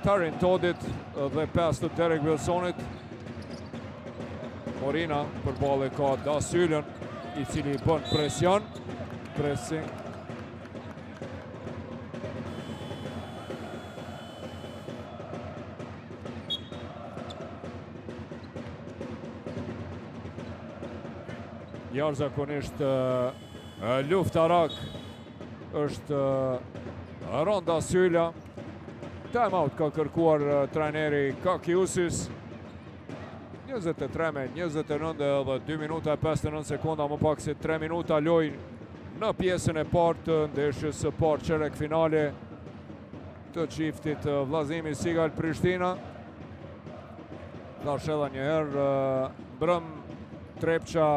Tarin Todit dhe 5 të Derek Wilsonit. Morina përballë ka Dasylën, i cili bën presion. Pressing Jashtëzakonisht luftarak është Ronda Syla. Time out ka kërkuar trajneri Kakiusis. 23 me 29 dhe 2 minuta e 59 sekonda më pak se 3 minuta lojë në pjesën e parë të ndeshjes së parë çerekfinale të çiftit Vllazimi Sigal Prishtina. Thashë edhe njëherë, mbrëm Trepça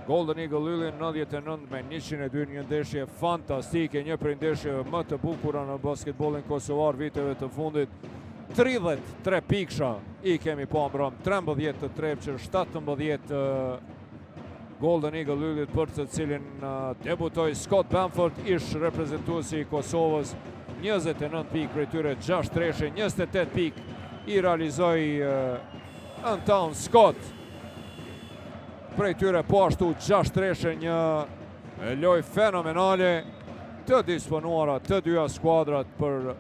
Golden Eagle Yllin 99 me 102 një ndeshje fantastike, një prej ndeshjeve më të bukura në basketbolin kosovar viteve të fundit. 33 pikësha i kemi pa mbrëm, 13 të Trepçës, 17 të Golden Eagle Yllit për të cilin debutoi Scott Bamford, ish reprezentuesi i Kosovës, 29 pikë prej tyre 6 treshe, 28 pikë i realizoi Antoine Scott. Prej tyre po ashtu 6 treshe një lojë fenomenale të disponuara të dyja skuadrat për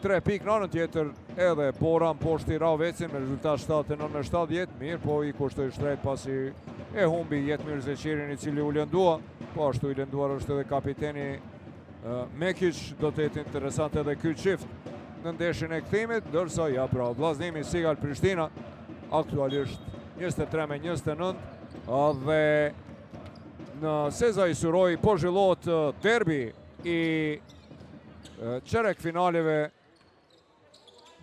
3 pikë në anën tjetër edhe Bora mposhti Rahovecin me rezultat 79 me 70, mirëpo i kushtoi shtrejt pasi e humbi Jetmir Zeqirin i cili u lëndua, po ashtu i lënduar është edhe kapiteni Mekic, do të jetë interesant edhe ky çift në ndeshjen e kthimit, ndërsa ja pra Vllaznimi Sigal Prishtina aktualisht 23 me 29 dhe në Sezai Surroi po zhvillohet derbi i çerekfinaleve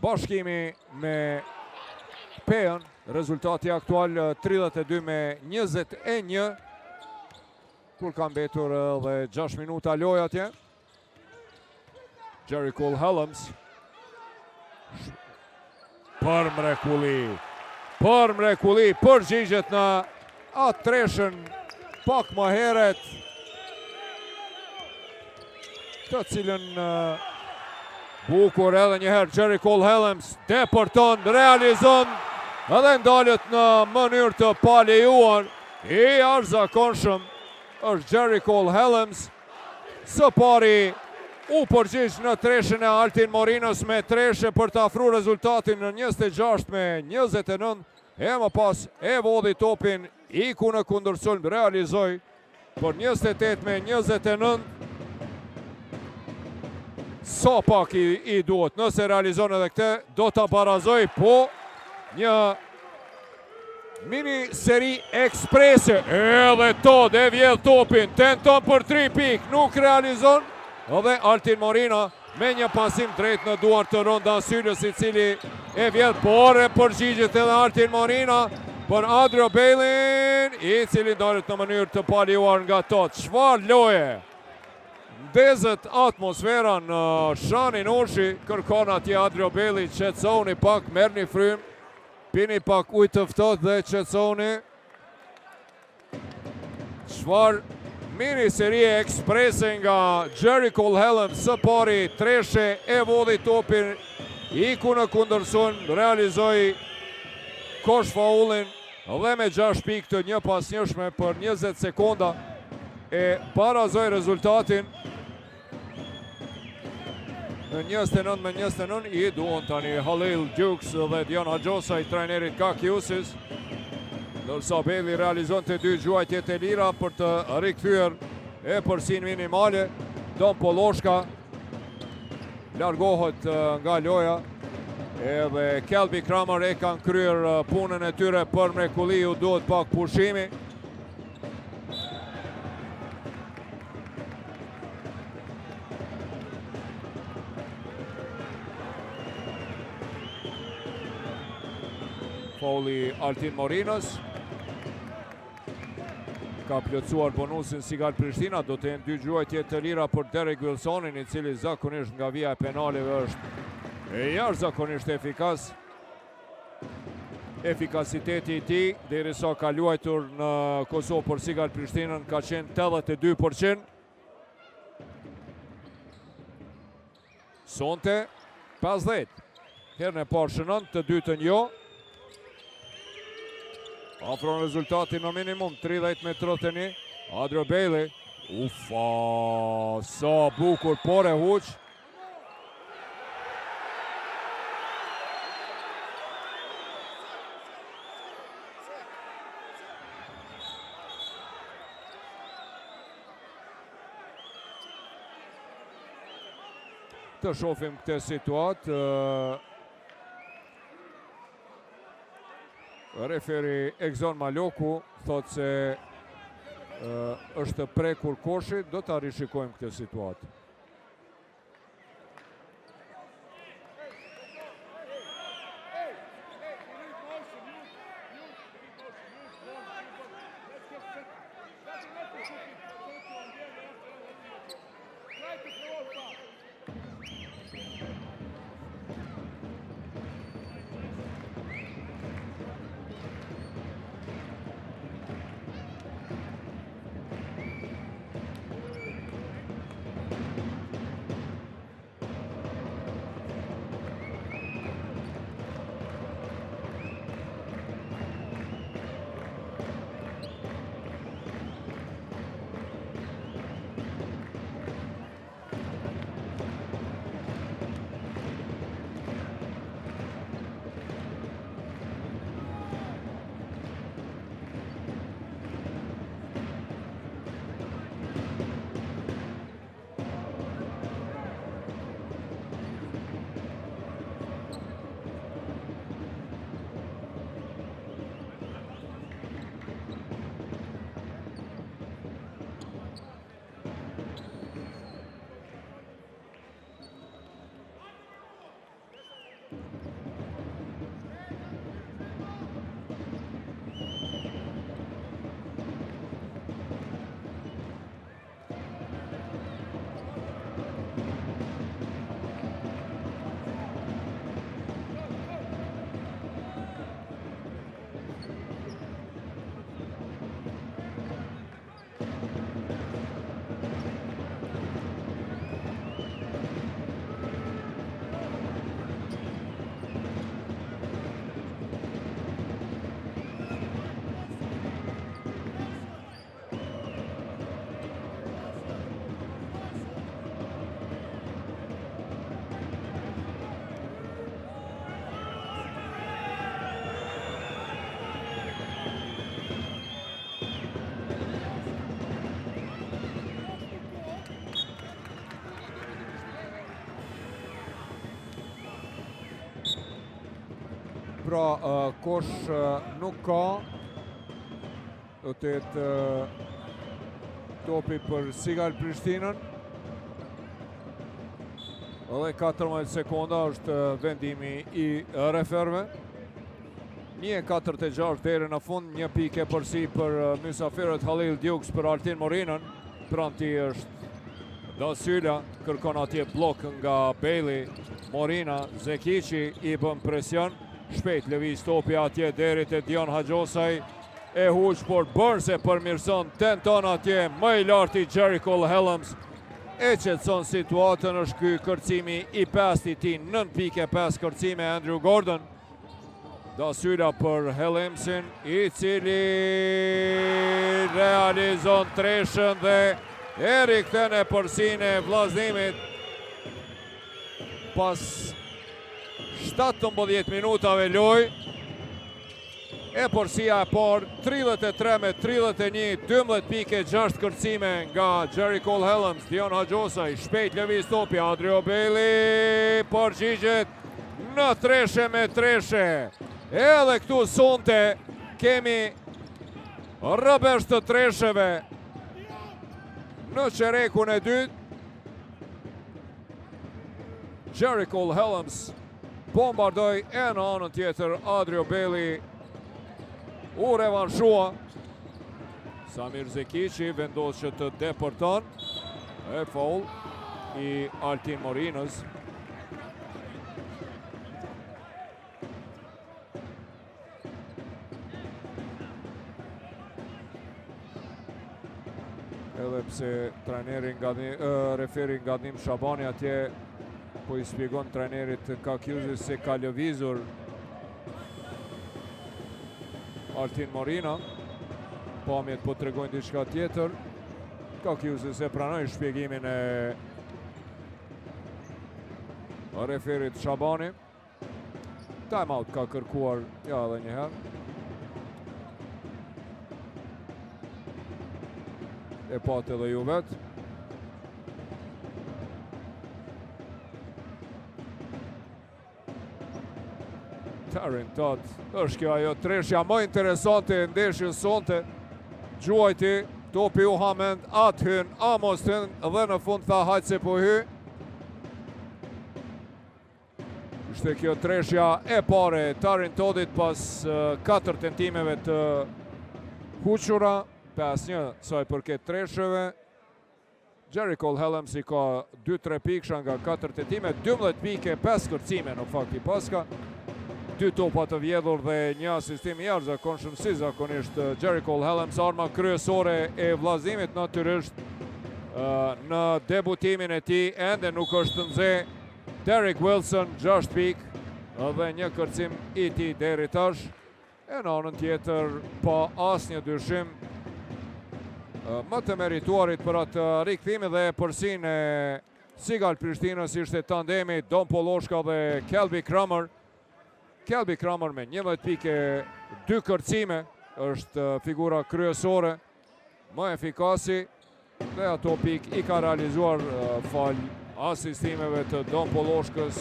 Bashkimi me Pejën, rezultati aktual 32 me 21, kur ka mbetur edhe 6 minuta lojë atje. Jerry Cole Helms, për mrekulli, për mrekulli, përgjigjet në atë treshën pak më heret, të cilën bukur edhe njëherë Jerry Cole Helms depërton, realizon edhe ndalet në mënyrë të palejuar i jashtëzakonshëm është Jerry Cole Helms së pari u përgjigj në treshën e Altin Morinës me treshe për të afru rezultatin në 26 me 29 e më pas e vodhi topin iku në kundërsulm realizoi Për 28 me 29, sa pak i, i duhet, nëse realizon edhe këtë, do ta barazojë, po një mini seri eksprese, edhe Todd e vjedh topin, tenton për 3 pikë, nuk realizon, edhe Altin Morina me një pasim drejt në duar të Ronda Sylës i cili e vjedh, por e përgjigjet edhe Altin Morina për Adrio Bejlin, i cili ndalet në mënyrë të palejuar nga Todd. Çfarë loje? Ndezet atmosfera në Shani Nushi, kërkon atje Adrio Belli, qetësohuni pak, merrni frymë, pini pak ujë të ftohtë dhe qetësohuni. Çfarë mini serie eksprese nga Jericole Hellems së pari treshe e vodhi topin iku në kundërsulm realizoi kosh faullin dhe me 6 pikë të njëpasnjëshme për 20 sekonda e barazoi rezultatin në 29 me 29 i duhen tani Halil Dukes dhe Dion Haxhosaj trajnerit Kakiusis ndërsa Beli realizon të dy gjuajtjet e lira për të rikthyer epërsinë minimale Don Polloshka largohet nga loja edhe Kelby Kramer e kanë kryer punën e tyre për mrekulli u duhet pak pushimi Faulli Altin Morinës ka plotësuar bonusin Sigal Prishtina, do të jenë dy gjuajtje të lira për Derek Wilsonin, i cili zakonisht nga vija e penaleve është jashtëzakonisht efikas. Efikasiteti i tij, derisa ka luajtur në Kosovë për Sigal Prishtinën, ka qenë 82%. Sonte, 50. Herën e parë shënon, të dytën jo. Afron rezultatin në minimum, 30 me 31. Adrio Bailey, ufa, sa bukur, por e huq. Të shofim këtë situatë. Referi Egzon Maloku thotë se është prekur koshi, do ta rishikojmë këtë situatë. Pra, kosh nuk ka, do të jetë topi për Sigal Prishtinën. Dhe 14 sekonda është vendimi i referëve. 1.46 deri në fund, një pikë epërsi për mysafirët Halil Dukes për Altin Morinën. Pranë tij është. Dasyla kërkon atje bllok nga Bailey, Morina, Zekiqi i bën presion, shpejt lëviz topi atje deri te Dion Haxhosaj, e huq, por Burns e përmirëson, tenton atje më i larti Jericole Hellems, e qetëson situatën, është ky kërcimi i pestë i tij, 9.5 kërcime Andrew Gordon. Dasyla për Hellemsin, i cili realizon treshën dhe e rikthen epërsinë e Vëllaznimit pas 17 minutave lojë. Epërsia e parë, 33 me 31, 12 pikë 6 kërcime nga Jericole Hellems, Dion Haxhosaj, shpejt lëviz topi, Adrio Bailey, përgjigjet në treshe me treshe. Edhe këtu sonte kemi rrëbesh të tresheve në çerekun e dytë. Jericole Hellems bombardoi e në anën tjetër Adrio Bailey u revanshua. Samir Zekiqi vendos që të depërton e faul i Altin Morinës. Edhe pse trajneri nga referi Ngadhnim Shabani atje po i shpjegon trajnerit Kakjuzi se ka lëvizur Altin Morina. Pamjet po tregojnë diçka tjetër. Kakjuzi s'e pranoi shpjegimin e referit Shabani. Time out ka kërkuar, ja edhe një herë. E patë edhe ju vetë. Taryn Todd, është kjo ajo treshja më interesante e ndeshjes sonte. Gjuajti, topi u hamend, a të hyn, a mos të hyn, dhe në fund tha hajt se po hy. Ishte kjo treshja e parë e Taryn Toddit pas 4 tentimeve të huqura, 5-1 sa i përket tresheve. Jericole Hellems i ka 2-3 pikësha nga 4 tentime, 12 pike, 5 kërcime në fakt i paska. 2 topa të vjedhur dhe një asistim i jashtëzakonshëm si zakonisht Jericole Hellems, arma kryesore e Vëllaznimit natyrisht në debutimin e tij ende nuk është nxe Derek Wilson, 6 pikë dhe një kërcim i tij deri tash. E në anën tjetër, pa asnjë dyshim, më të merituarit për atë rikthimi dhe epërsinë e Sigal Prishtinës ishte tandemi Don Polloshka dhe Kelby Kramer. Kelby Kramer me 11 pikë 2 kërcime është figura kryesore më efikasi dhe ato pikë i ka realizuar falë asistimeve të Don Polloshkës.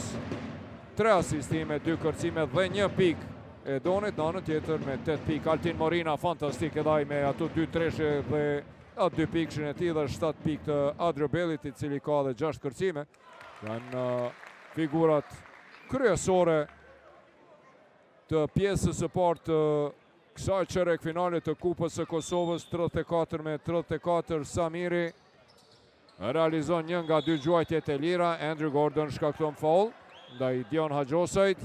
3 asistime, 2 kërcime dhe një pikë e Donit në anën tjetër me 8 pikë. Altin Morina fantastik edhe ai me ato 2 treshe dhe atë 2 pikëshin e tij dhe 7 pikë të Adrio Bellit i cili ka edhe 6 kërcime. Janë figurat kryesore të pjesës së parë të kësaj çerek finale të Kupës së Kosovës 34 me 34 Samiri realizon një nga dy gjuajtjet e lira Andrew Gordon shkakton faul ndaj Dion Haxhosajt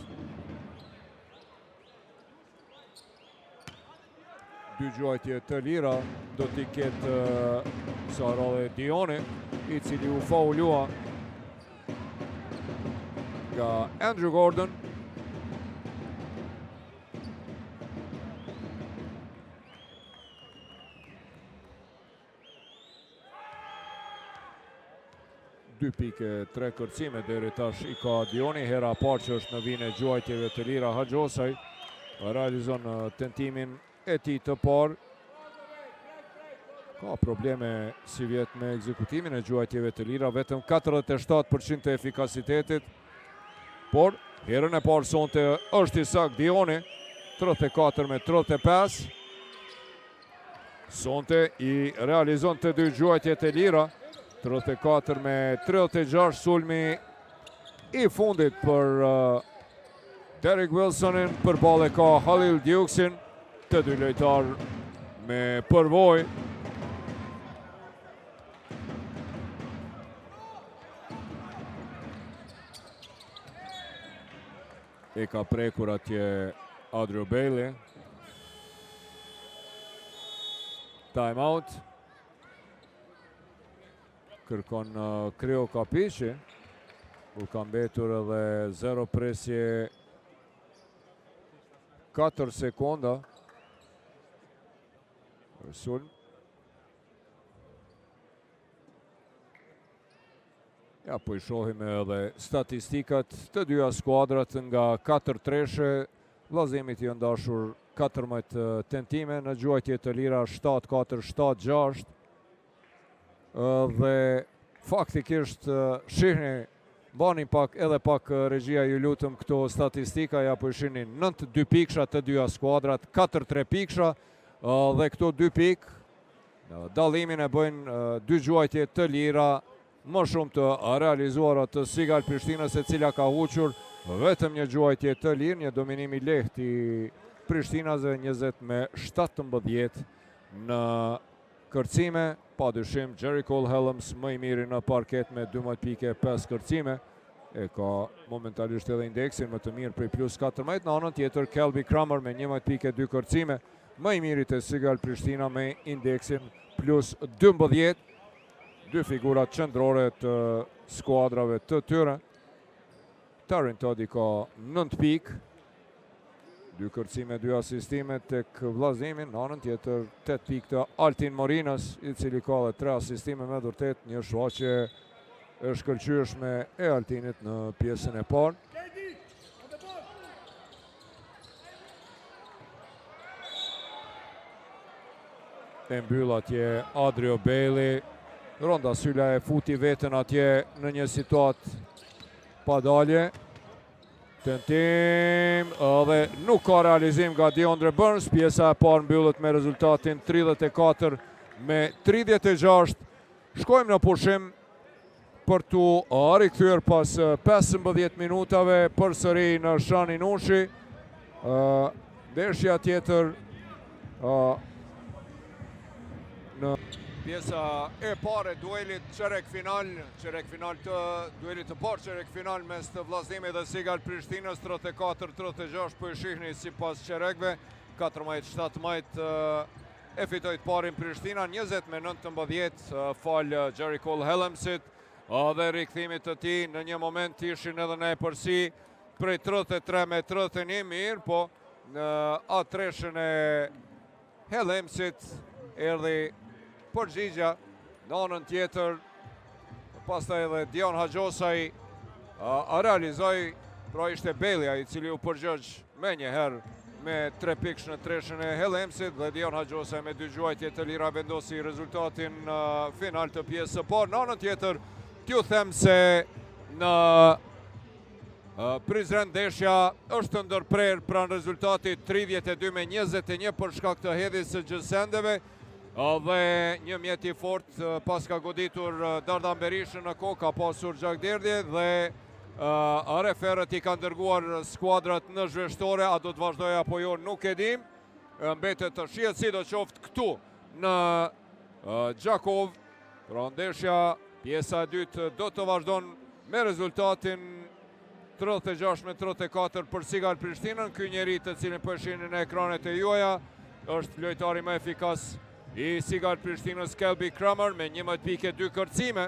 dy gjuajtje të lira do t'i ketë kësaj radhe Dioni i cili u faulua nga Andrew Gordon Dy pikë tre kërcime deri tash i ka Dioni, hera e parë që është në vijën e gjuajtjeve të lira Haxhosaj, realizon tentimin e tij të parë. Ka probleme sivjet me ekzekutimin e gjuajtjeve të lira, vetëm 47% të efikasitetit, por herën e parë sonte është i saktë Dioni, 34 me 35. Sonte i realizon të dy gjuajtjet e lira, 34 me 36 sulmi i fundit për uh, Derek Wilsonin, përballë ka Halil Duksin, të dy lojtarë me përvojë. E ka prekur atje Adrio Bailey. Time out. Kërkon uh, Krio Kapiqi. Kur ka mbetur edhe 0 presje 4 sekonda. Sulm. Ja, po i shohim edhe statistikat të dyja skuadrat nga 4 treshe, Vllazimit i janë dashur 14 tentime në gjuajtje të lira 7, 4, 7, 6 dhe faktikisht shihni mbani pak edhe pak regjia ju lutem këto statistika ja po i shihni 9 2 piksha të dyja skuadrat 4 3 piksha dhe këto 2 pikë Dallimin e bëjnë dy gjuajtje të lira më shumë të realizuara të Sigal Prishtinës e cila ka huqur vetëm një gjuajtje të lirë, një dominim i lehtë i Prishtinasve 20 me 17 në kërcime, pa dyshim Jericole Hellems më i miri në parket me 12 pike 5 kërcime, e ka momentalisht edhe indeksin më të mirë prej plus 14, në anën tjetër Kelby Kramer me 11 pike 2 kërcime, Më i miri te Sigal Prishtina me indeksin plus 12, dy figurat qendrore të skuadrave të tyre. Tarin Todi ka 9 pikë, dy kërcime, dy asistime tek Vllazimi, në anën tjetër 8 pikë të Altin Morinës, i cili ka dhe 3 asistime me vërtet një shfaqje e shkëlqyeshme e Altinit në pjesën e parë. E mbyll atje Adrio Bailey. Ronda Syla e futi veten atje në një situatë pa dalje. Tentim dhe nuk ka realizim nga Deondre Burns. Pjesa e parë mbyllet me rezultatin 34 me 36. Shkojmë në pushim për t'u rikthyer pas 15 minutave përsëri në Shani Nushi. Ndeshja tjetër në pjesa e parë e duelit çerek final, çerek final të duelit të parë çerek final mes të Vllaznimit dhe Sigal Prishtinës 34-36 po e shihni sipas çerekve 14-17 E fitoi të parin Prishtina 20 me 19 falë Jericole Hellemsit dhe rikthimit të tij në një moment ishin edhe në epërsi prej 33 me 31 mirë, po në atë treshën e Hellemsit erdhi përgjigja në anën tjetër pastaj edhe Dion Haxhosaj a realizoi pra ishte Bailey ai i cili u përgjigj Menjëherë me 3 pikësh në treshën e Hellemsit dhe Dion Haxhosaj me dy gjuajtje të lira vendosi rezultatin final të pjesës së parë. Në anën tjetër, t'ju them se në Prizren ndeshja është ndërprerë pranë rezultatit 32 me 21 për shkak të hedhjes së gjësendeve dhe një mjet i fortë paska goditur Dardan Berishën në kokë, ka pasur gjakderdhje dhe Referët i kanë dërguar skuadrat në zhveshtore, a do të vazhdojë apo jo, nuk e dim. Mbetet të shihet sidoqoftë këtu në Gjakovë. Pra ndeshja, pjesa e dytë do të vazhdon me rezultatin 36 me 34 për Sigal Prishtinën. Ky njeri të cilin po e shihni në ekranet e juaja është lojtari më efikas i Sigal Prishtinës Kelby Kramer me 11 pike 2 kërcime.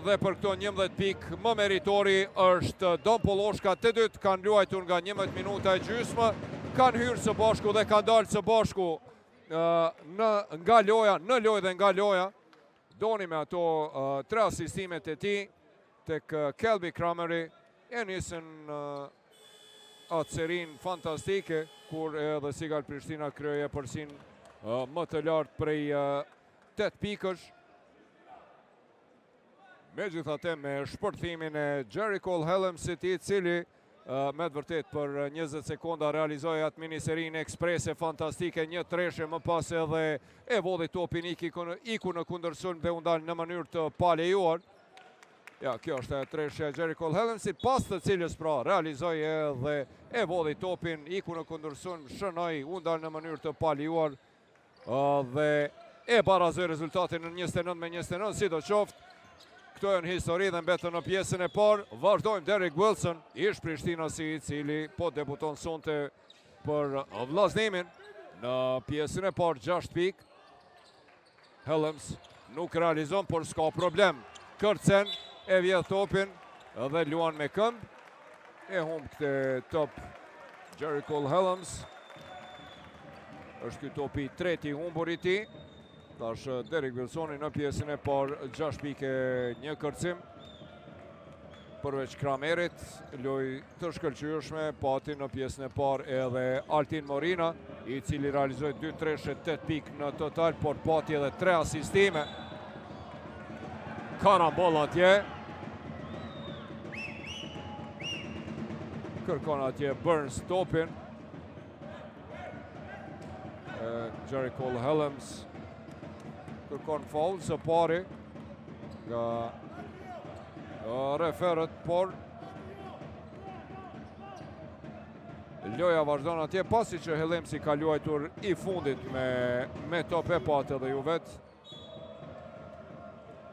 Dhe për këto 11 pikë më meritori është Don Polloshka të dytë kanë luajtur nga 11 minuta e gjysmë, kanë hyrë së bashku dhe kanë dalë së bashku në, nga loja, në lojë dhe nga loja. Doni me ato tre asistimet e tij tek Kelby Krameri e nisën atë serinë fantastike kur edhe Sigal Prishtina krijoi epërsinë më të lartë prej 8 pikësh. Megjithatë me shpërthimin e Jericole Hellemsit i cili me të vërtetë për 20 sekonda realizoi atë miniserinë eksprese fantastike, një treshe më pas edhe e vodhi topin iku në kundërsulm dhe u ndal në mënyrë të palejuar. Ja, kjo është e treshja e Jericole Hellemsit, pas të cilës pra realizoi edhe e vodhi topin, iku në kundërsulm, shënoi, u ndal në mënyrë të palejuar dhe e barazoi rezultatin në 29 me 29, sidoqoftë. Këto janë histori dhe mbetën në pjesën e parë. Vazhdojmë Derek Wilson, ish Prishtinasi i cili po debuton sonte për Vllaznimin në pjesën e parë 6 pikë. Hellems nuk realizon, por s'ka problem. Kërcen e vjedh topin dhe luan me këmbë. E humb këtë top Jericole Hellems. Është ky topi i tretë i humbur i tij. Tash Derek Wilsoni në pjesën e parë 6 pikë një kërcim. Përveç Kramerit, lojë të shkëlqyeshme pati në pjesën e parë edhe Altin Morina, i cili realizoi 2 treshe 8 pikë në total, por pati edhe 3 asistime. Karambol atje. Kërkon atje Burns topin. Jericole Hellems kërkon faul së pari nga referët, por loja vazhdon atje pasi që Hellemsi ka luajtur i fundit me, me top e patë edhe ju vetë.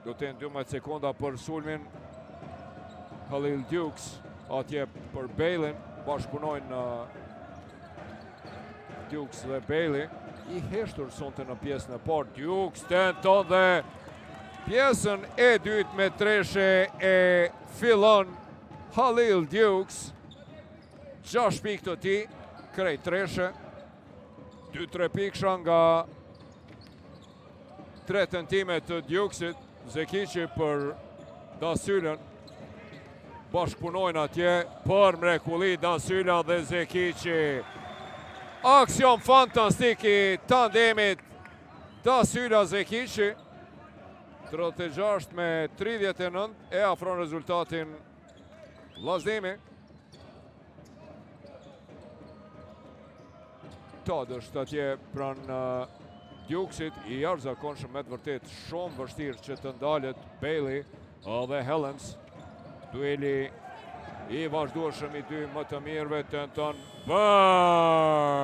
Do të jenë 12 sekonda për sulmin Halil Dukes atje për Bejlin, bashkëpunojnë Dukes dhe Bailey i heshtur sonte në pjesën e parë. Dukes tenton dhe pjesën e dytë me treshe e fillon Halil Dukes. 6 pikë të tij, krejt treshe. 2-3 pikësha nga tre tentime të Dukesit, Zekiqi për Dasylën, bashkëpunojnë atje për mrekulli Dasyla dhe Zekiqi. Aksion fantastik i tandemit Dasyla Zekiqi, 36 me 39 e afron rezultatin Vllaznimi. Todd është atje pranë Dukesit, i jashtëzakonshëm me të vërtetë shumë vështirë që të ndalet Bailey dhe Hellems. Dueli i vazhdueshëm i dy më të mirëve tenton Burns.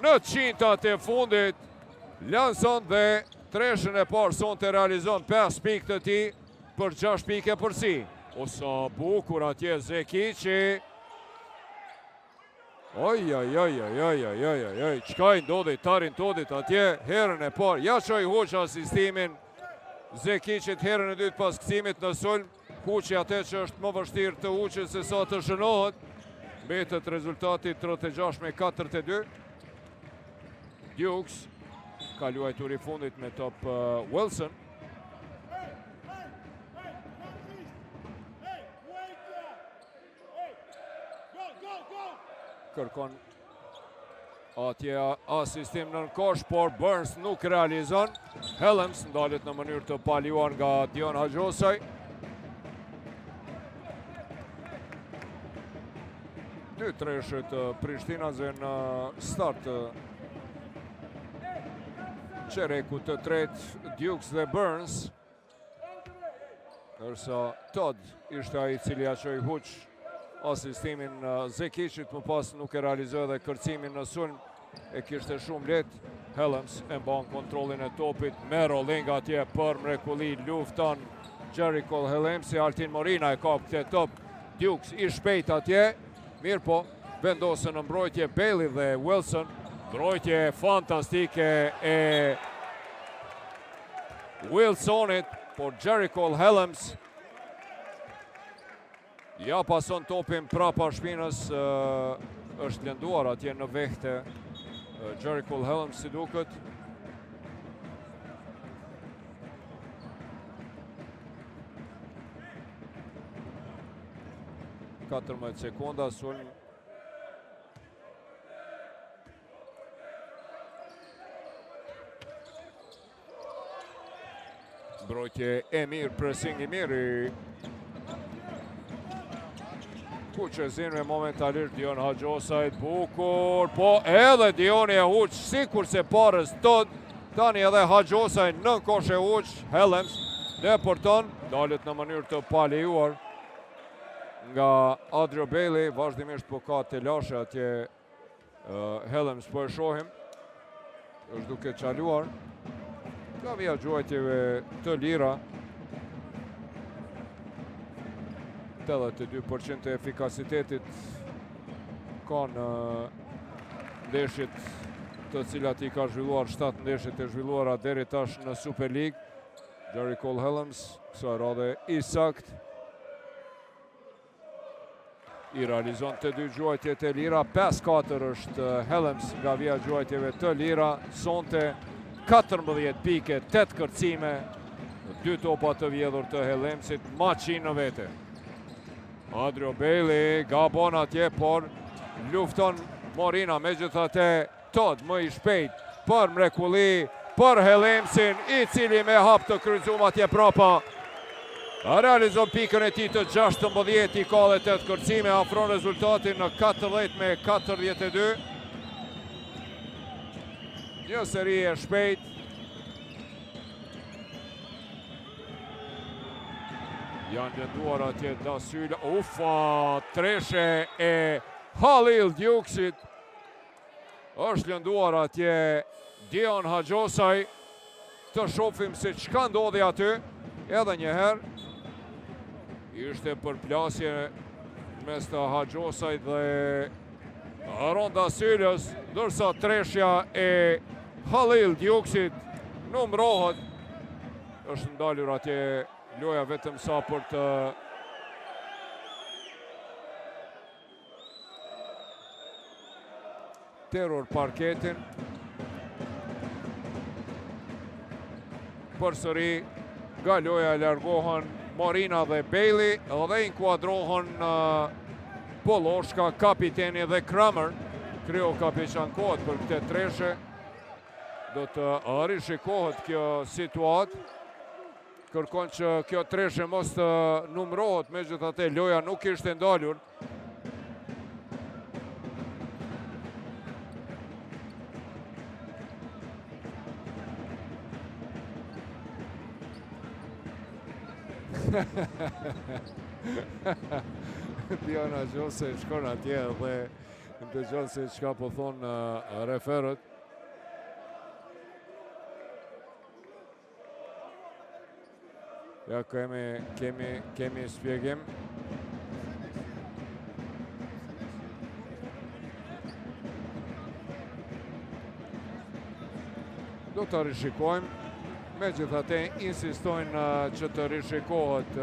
Në qintat e fundit, lanson dhe treshën e parë sonte realizon 5 pikë të tij për 6 pikë epërsi. O sa bukur atje Zekiqi. Oj, oj, oj, oj, oj, oj, oj, oj, oj, çka i ndodhi Tarin Todit atje, herën e parë, ja çoi huq asistimin Zekiqit herën e dytë pas kthimit në sulm, huqi atë që është më vështirë të huqet se sa të shënohet, mbetet rezultati 36 me 42. Dukes ka luajtur i fundit me top uh, Wilson. Kërkon atje asistim nën kosh, por Burns nuk realizon. Hellems ndalet në mënyrë të palejuar nga Dion Haxhosaj. Dy treshe të Prishtinasve në start të çerekut të tretë Dukes dhe Burns. Ndërsa Todd ishte ai i cili ia çoi huq asistimin Zekiqit, më pas nuk e realizoi edhe kërcimin në sulm, e kishte shumë lehtë. Hellems e mban kontrollin e topit me rolling atje për mrekulli lufton Jericole Hellemsi, Altin Morina e kap këtë top, Dukes i shpejt atje, mirëpo vendosen në mbrojtje Bailey dhe Wilson, mbrojtje fantastike e Wilsonit, por Jericole Hellems ja pason topin prapa shpinës, është lënduar atje në vehte Jericole Hellems si duket. 14 sekonda, sulm Mbrojtje e mirë, pressing i mirë i kuqezinjve momentalisht Dion Haxhosaj bukur, po edhe Dioni e huq, sikurse parës Todd, tani edhe Haxhosaj nën kosh e huq, Hellems, depërton, ndalet në mënyrë të palejuar nga Adrio Bailey, vazhdimisht po ka telashe atje Hellems po e shohim, është duke çaluar, nga vija gjuajtjeve të lira. 82% të efikasitetit ka në ndeshjet të cilat i ka zhvilluar 7 ndeshjet e zhvilluara deri tash në Super League. Jericole Hellems, kësaj radhe i saktë. I realizon të dy gjuajtjet e lira, 5-4 është Hellems nga vija e gjuajtjeve të lira, sonte 14 pike, 8 kërcime, dy topa të vjedhur të Hellemsit, maqinë në vete. Adrio Bailey gabon atje, por lufton Morina, megjithatë Todd më i shpejt për mrekulli për Hellemsin, i cili me hap të kryqëzum atje prapa. Realizon pikën e tij të 16, i ka dhe 8 kërcime, afron rezultatin në 40 me 42. Një seri e shpejt. Janë lënduar atje Dasyla. Ufa, treshe e Halil Duksit. Është lënduar atje Dion Haxhosaj. Të shofim se çka ndodhi aty. Edhe një herë. Ishte përplasje mes të Haxhosaj dhe Ronda Sylës, ndërsa treshja e Halil Duksit numrohet. Është ndalur atje loja vetëm sa për të Terror parketin. Përsëri nga loja largohen Morina dhe Bailey dhe inkuadrohen Polloshka, kapiteni dhe Kramer. Kriokapiq ankohet për këtë treshe. Do të rishikohet kjo situatë. Kërkon që kjo treshe mos të numrohet, megjithatë loja nuk ishte ndalur. Dion Haxhosaj shkon atje dhe dëgjon se çka po thonë referët. Ja kemi, kemi, kemi shpjegim. Do të rishikojmë. Megjithatë, insistojnë që të rishikohet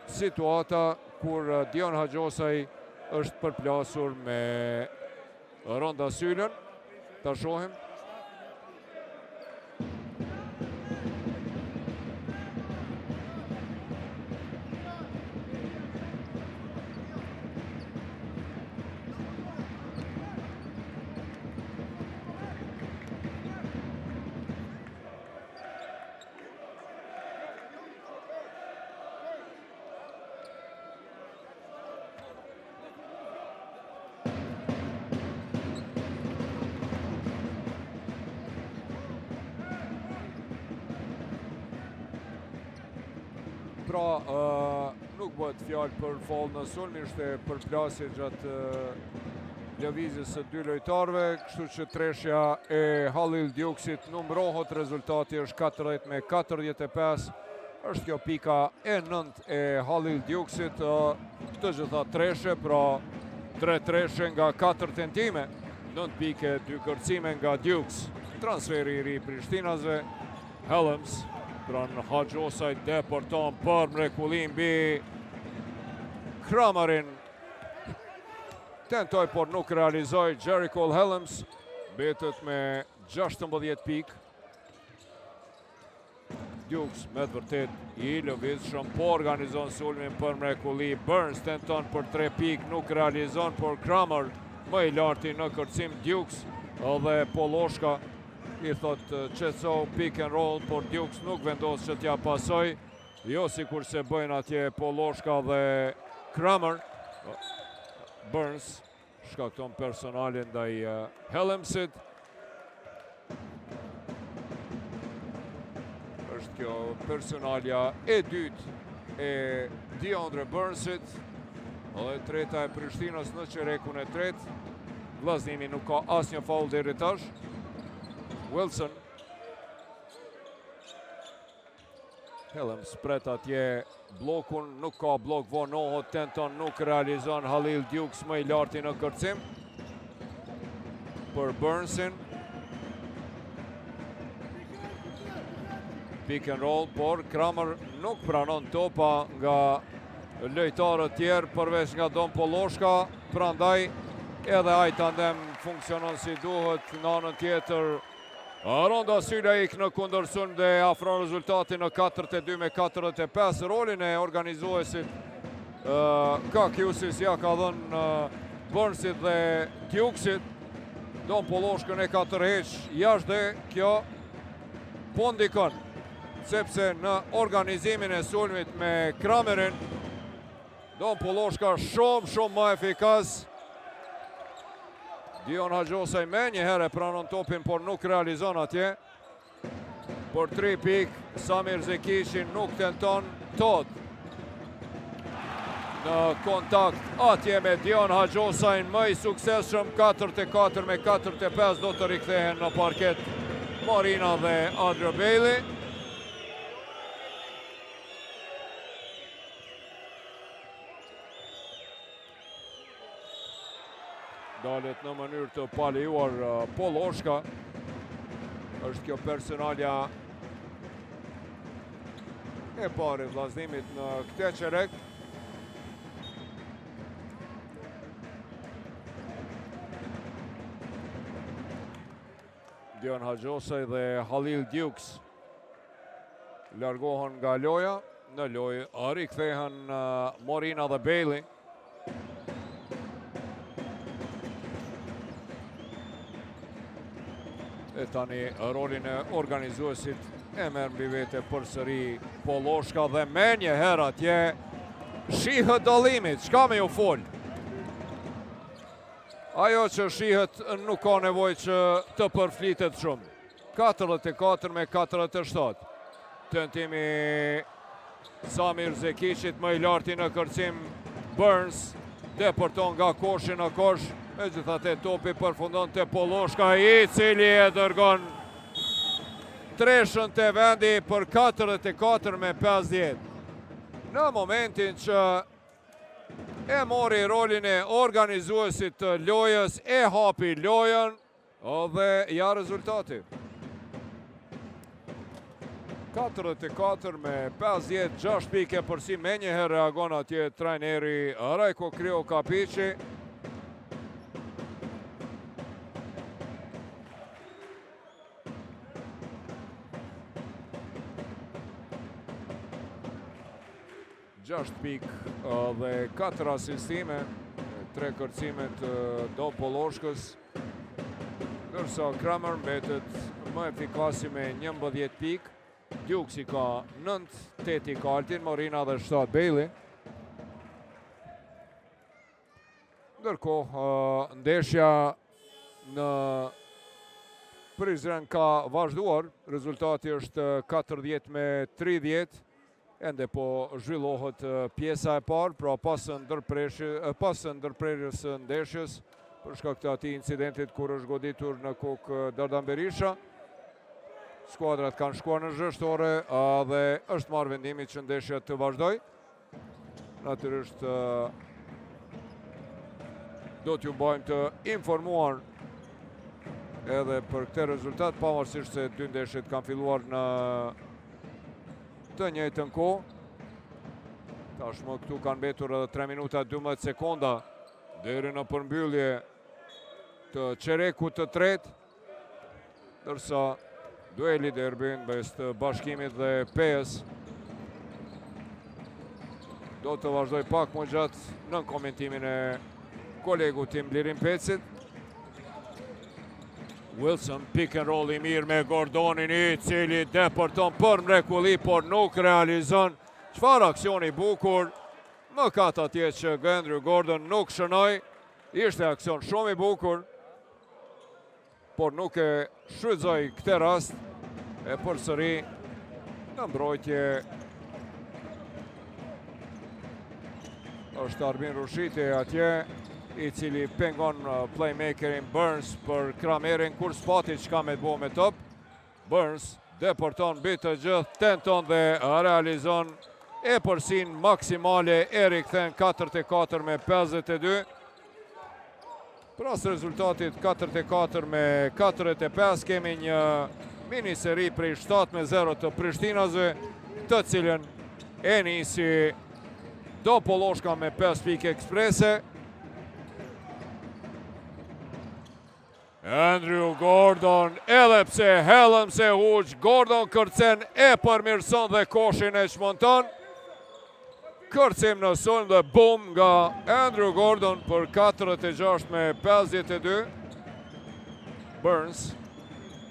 situata kur Dion Haxhosaj është përplasur me Ronda Sylën, ta shohim. Pra, nuk bëhet fjalë për faull në sulm, ishte përplasje gjatë lëvizjes së dy lojtarëve, kështu që treshja e Halil Duksit numrohet, rezultati është 40 me 45, është kjo pika e 9 e Halil Duksit, të gjitha treshe, pra tre treshe nga 4 tentime, 9 pike, 2 kërcime nga Dukes, transferi i ri prishtinasve, Helms, pranë Haxhosaj depërton për mrekulli mbi Kramarin, tentoi por nuk realizoi, Jericole Helms, mbetet me 16 pikë, Dukes me të vërtet i lëvizshëm, po organizon sulmin për mrekulli. Burns tenton për 3 pikë, nuk realizon, por Kramer më i larti në kërcim Dukes dhe Polloshka i thot qetësohu pick and roll, por Dukes nuk vendos që t'ja pasoj. Jo sikurse bëjnë atje Polloshka dhe Kramer. Burns Shkakton personale ndaj Helmsit. Është kjo personalja e dytë e Deandre Burnsit dhe treta e Prishtinës në çerekun e tretë. Vëllaznimi nuk ka asnjë faull deri tash. Wilson. Helms pret atje bllokun, nuk ka bllok vonohet, tenton, nuk realizon Halil Dukes më i larti në kërcim për Burnsin. Pick and roll, por Kramer nuk pranon topa nga lojtarët tjerë përveç nga Don Polloshka, prandaj edhe ai tandem funksionon si duhet në anën tjetër Ronda Syla ik në kundërsulm dhe afron rezultatin në 42 me 45. Rolin e organizuesit Kakjusis ja ka dhënë Burnsit dhe Dukesit. Don Polloshkën e ka tërheq jashtë dhe kjo po ndikon sepse në organizimin e sulmit me Kramerin Don Polloshka shumë shumë më efikas. Dion Haxhosaj menjëherë e pranon topin, por nuk realizon atje. Për 3 pikë, Samir Zekishi nuk tenton tot. Në kontakt atje me Dion Haxhosajn më i suksesshëm 44 me 45 do të rikthehen në parket Morina dhe Adrio Bailey. Dalet në mënyrë të palejuar uh, Polloshka. Është kjo personalja e parë e Vllaznimit në këtë çerek. Dion Haxhosaj dhe Halil Dukes largohen nga loja. Në lojë rikthehen Morina dhe Bailey. E tani rolin e organizuesit e merr mbi vete përsëri Polloshka dhe menjëherë atje shihet dallimi, çka me ju fol? Ajo që shihet nuk ka nevojë që të përflitet shumë. 44 me 47. Tentimi Samir Zekiqit më i larti në kërcim Burns depërton nga koshi në kosh. Megjithatë topi përfundon te Polloshka i cili e dërgon treshën te vendi për 44 me 50. Në momentin që e mori rolin e organizuesit të lojës, e hapi lojën dhe ja rezultati. 44 me 50, 6 pikë epërsi menjëherë reagon atje trajneri Rajko Kriokapiqi. 6 pikë dhe 4 asistime, 3 kërcime të Don Polloshkës, ndërsa Kramer mbetet më efikasi me 11 pikë, Dukes i ka 9, 8 i ka Altin Morina dhe 7 Bailey. Ndërkohë, ndeshja në Prizren ka vazhduar, rezultati është 40 me 30, ende po zhvillohet pjesa e parë, pra pas ndërprerjes së ndeshjes, për shkak të atij incidentit kur është goditur në kokë Dardan Berisha. Skuadrat kanë shkuar në zhveshtore dhe është marrë vendimi që ndeshja të vazhdojë. Natyrisht do t'ju mbajmë të informuar edhe për këtë rezultat, pavarësisht se dy ndeshjet kanë filluar në të njëjtën kohë. Tashmë këtu kanë mbetur edhe 3 minuta 12 sekonda deri në përmbyllje të çerekut të tretë. Ndërsa dueli derbi në mes të Bashkimit dhe Pejës do të vazhdojë pak më gjatë nën komentimin e kolegut tim Lirim Pecit. Wilson, pick and roll i mirë me Gordonin i cili depërton për mrekulli, por nuk realizon. Çfarë aksioni i bukur, mëkat atje që Andrew Gordon nuk shënoi, ishte aksion shumë i bukur por nuk e shfrytëzoi këtë rast e përsëri në mbrojtje është Arbin Rushiti atje i cili pengon uh, playmakerin Burns për Kramerin kur s'pati çka me bo me top Burns Depërton mbi të gjithë, tenton dhe realizon epërsinë maksimale e rikthen 44 me 52. Pas rezultatit 44 me 45 kemi një mini seri prej 7 me 0 të Prishtinasve, të cilën e nisi Do Polloshka me 5 pikë eksprese. Andrew Gordon, edhe pse Helms e huq, Gordon kërcen e përmirëson dhe koshin e çmonton. Kërcim në sulm dhe bum nga Andrew Gordon për 46 me 52. Burns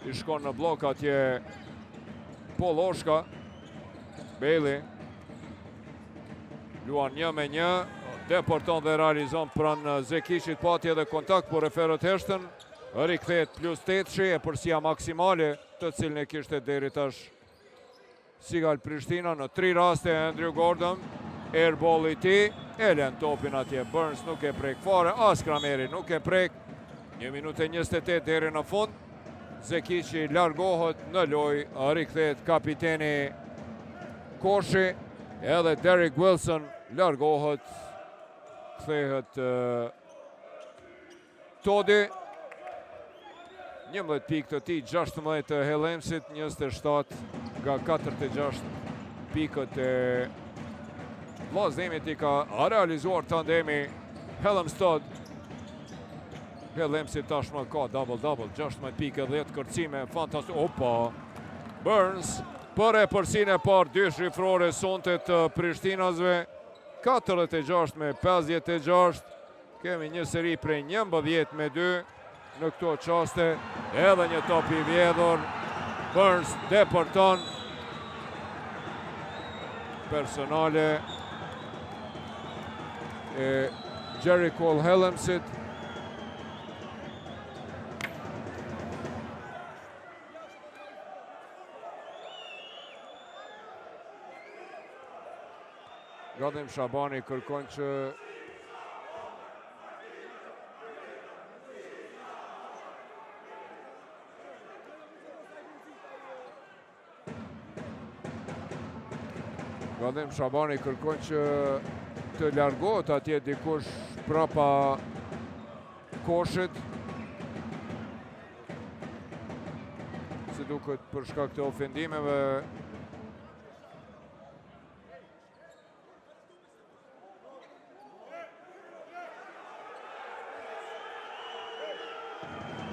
i shkon në blok atje Polloshka. Bailey luan një me një, depërton dhe realizon pranë Zekiqit, pati edhe kontakt, por referët heshtën, rikthehet plus 8-shi, epërsia maksimale të cilën e kishte deri tash Sigal Prishtina në tri raste Andrew Gordon, airball i tij, e len topin atje Burns nuk e prek fare, as Krameri nuk e prek, 1 minutë e 28 deri në fund, Zekiqi largohet në lojë, rikthehet kapiteni Koshi, edhe Derek Wilson largohet, kthehet Todi, 11 pikë të tij, 16 të Helmsit, 27 nga 46 pikët e Vllaznimit i ka realizuar tandemi Helms Todd. Helmsi tashmë ka double-double, 16 pikë 10 kërcime, fantastik, opa, Burns, për epërsinë e parë dyshifrore sonte të Prishtinasve, 46 me 56, Kemi një seri prej 11 me 2 në këto çaste, edhe një top i vjedhur, Burns depërton, personale e Jericole Helmsit. Gadhim Shabani kërkon që Gadhim Shabani kërkon që të largohet atje dikush prapa koshit. Si duket për shkak të ofendimeve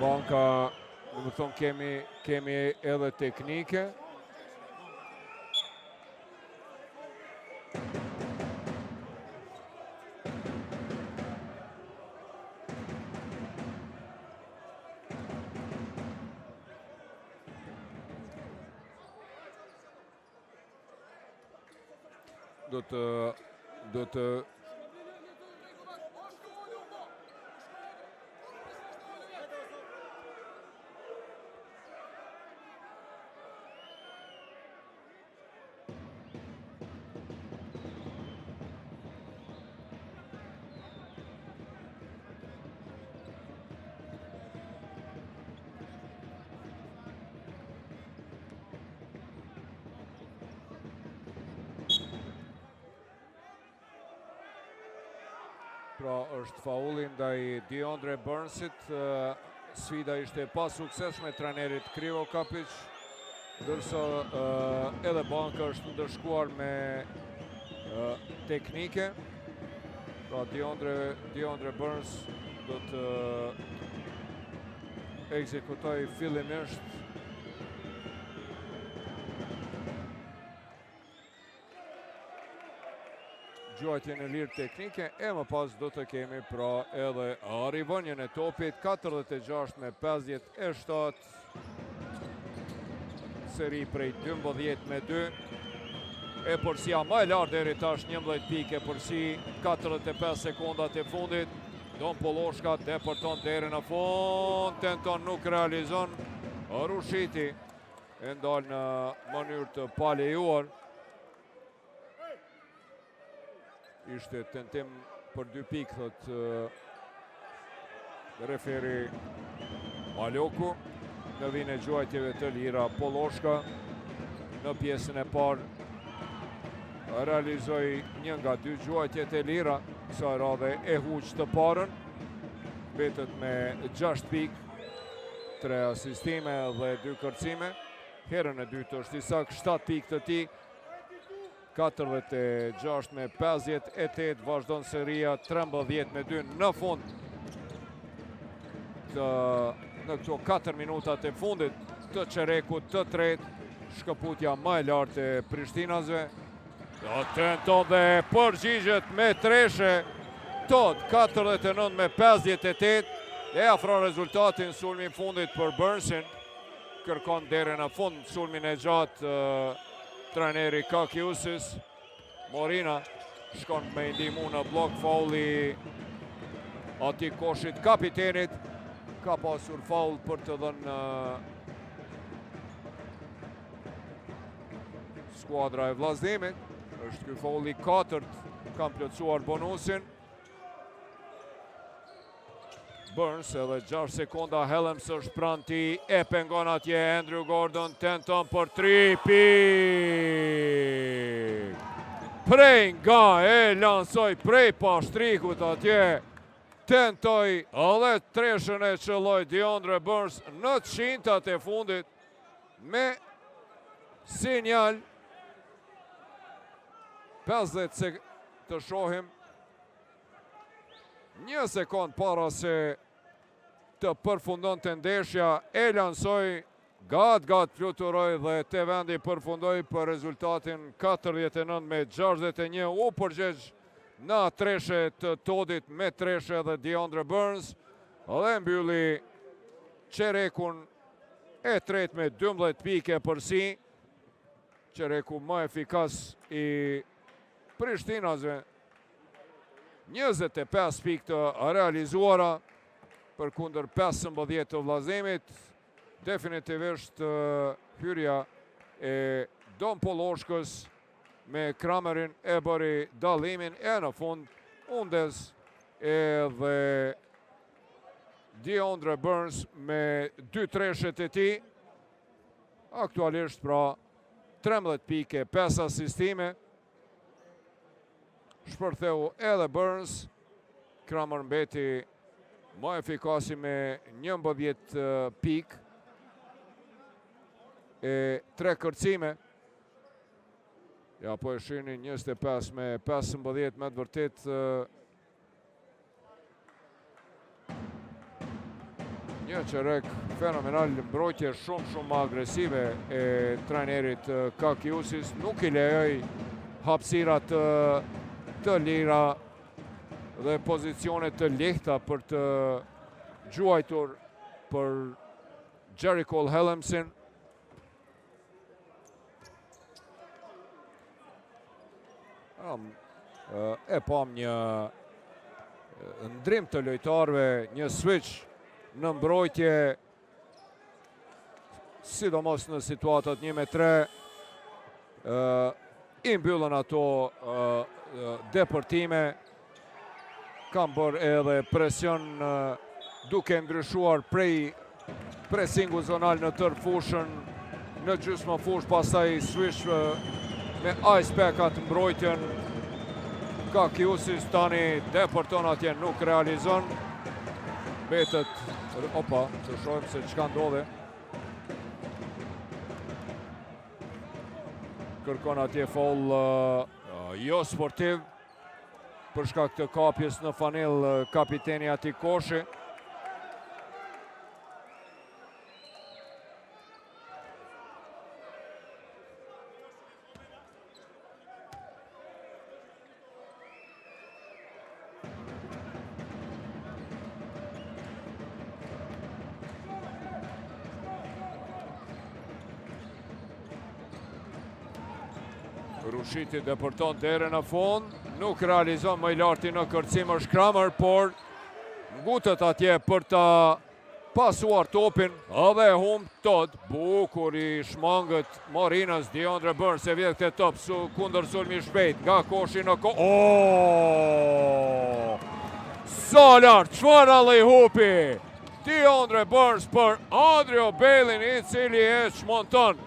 Banka, domethonë, kemi, kemi edhe teknike. Do të do të Pra është faulli ndaj Diondre Burnsit, sfida ishte e pasuksesshme trajnerit Krivokapic, ndërsa edhe banka është ndëshkuar me teknike. Pra Diondre, Diondre Burns do të ekzekutojë fillimisht gjuajtjen e lirë teknike e më pas do të kemi pra edhe rivënien e topit 46 me 57 seri prej 12 me 2 epërsia më e lartë deri tash 11 pikë epërsi 45 sekondat e fundit Don Polloshka depërton deri në fund, tenton nuk realizon, Rushiti e ndal në mënyrë të palejuar. Ishte tentim për dy pikë, thotë referi Maloku. Në vijën e gjuajtjeve të lira Polloshka në pjesën e parë realizoi një nga dy gjuajtjet e lira, kësaj radhe e huq të parën, mbetet me 6 pikë, 3 asistime dhe 2 kërcime. Herën e dytë është i saktë 7 pikë të tij, 46 me 58 vazhdon seria 13 me 2 në fund të në këto 4 minutat e fundit të çerekut të tretë shkëputja më e lartë e Prishtinasve do tenton dhe përgjigjet me treshe Todd 49 me 58 e afron rezultatin sulmi i fundit për Burnsin kërkon deri në fund sulmin e gjatë trajneri Kakiusis. Morina shkon me i ndihmu në bllok faulli atij koshit kapitenit. Ka pasur faull për të dhënë skuadra e Vllaznimit. Është ky faulli i katërt, kanë plotësuar bonusin. Burns edhe 6 sekonda Hellems është pranë tij e pengon atje Andrew Gordon tenton për 3 pikë. Prej nga e lansoi prej pashtrikut atje tentoi edhe treshën e qëlloi Deandre Burns në qintat e fundit me sinjal 50 sek të shohim Një sekond para se të përfundonte ndeshja, e lansoi, gat gat fluturoi dhe te vendi përfundoi për rezultatin 49 me 61, u përgjegj në treshe të Todit me treshe dhe Deandre Burns dhe mbylli çerekun e tretë me 12 pikë epërsi, çereku më efikas i Prishtinasve 25 pikë të realizuara përkundër 15 të Vllaznimit. Definitivisht hyrja e Don Polloshkës me Kramerin e bëri dallimin e në fund u ndez edhe Deandre Burns me dy treshet e tij. Aktualisht pra 13 pikë 5 asistime. Shpërtheu edhe Burns. Kramer mbeti më efikasi me 11 pikë e 3 kërcime. Ja, po e shihni 25 me 15 me të vërtetë Një çerek fenomenal, mbrojtje shumë shumë agresive e trajnerit Kakiusis, nuk i lejoi hapësira të, të lira dhe pozicione të lehta për të gjuajtur për Jericole Hellemsin. E pam një ndrim të lojtarëve, një switch në mbrojtje, sidomos në situatat 1 me 3, i mbyllën ato depërtime, Kanë bërë edhe presion duke ndryshuar prej presingu zonal në tërë fushën, në gjysmë fushë, pastaj switch me ice pack atë mbrojtjen. Kakiusis tani depërton atje, nuk realizon. Mbetet, opa, të shohim se çka ndodhi. Kërkon atje faull jo sportiv. Për shkak të kapjes në fanel kapiteni atij koshi. Rushiti depërton deri në fund, nuk realizon më i larti në kërcim është Kramer, por ngutet atje për ta pasuar topin dhe e humb Todd, bukur i shmanget Morinës, Deandre Burns e vjedh këtë top, su kundërsulm i shpejt, nga koshi në ko... Oh! Sa lart, çfarë alley-oopi! Deondre Burns për Adrio Bejlin i cili e çmonton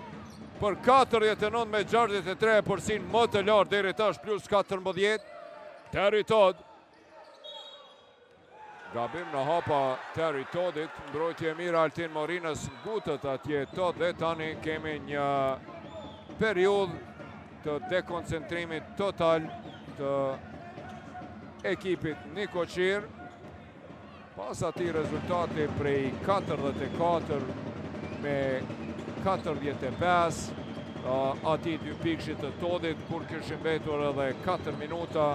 për 49 me 63 epërsinë më të lartë deri tash plus 14. Terry Todd. Gabim në hapa Terry Toddit, mbrojtje e mirë Altin Morinës ngutët atje Todd dhe tani kemi një periudhë të dekoncentrimit total të ekipit nikoqir. Pas atij rezultati prej 44 me 45, atij dy pikëshit të Todit, kur kishin mbetur edhe 4 minuta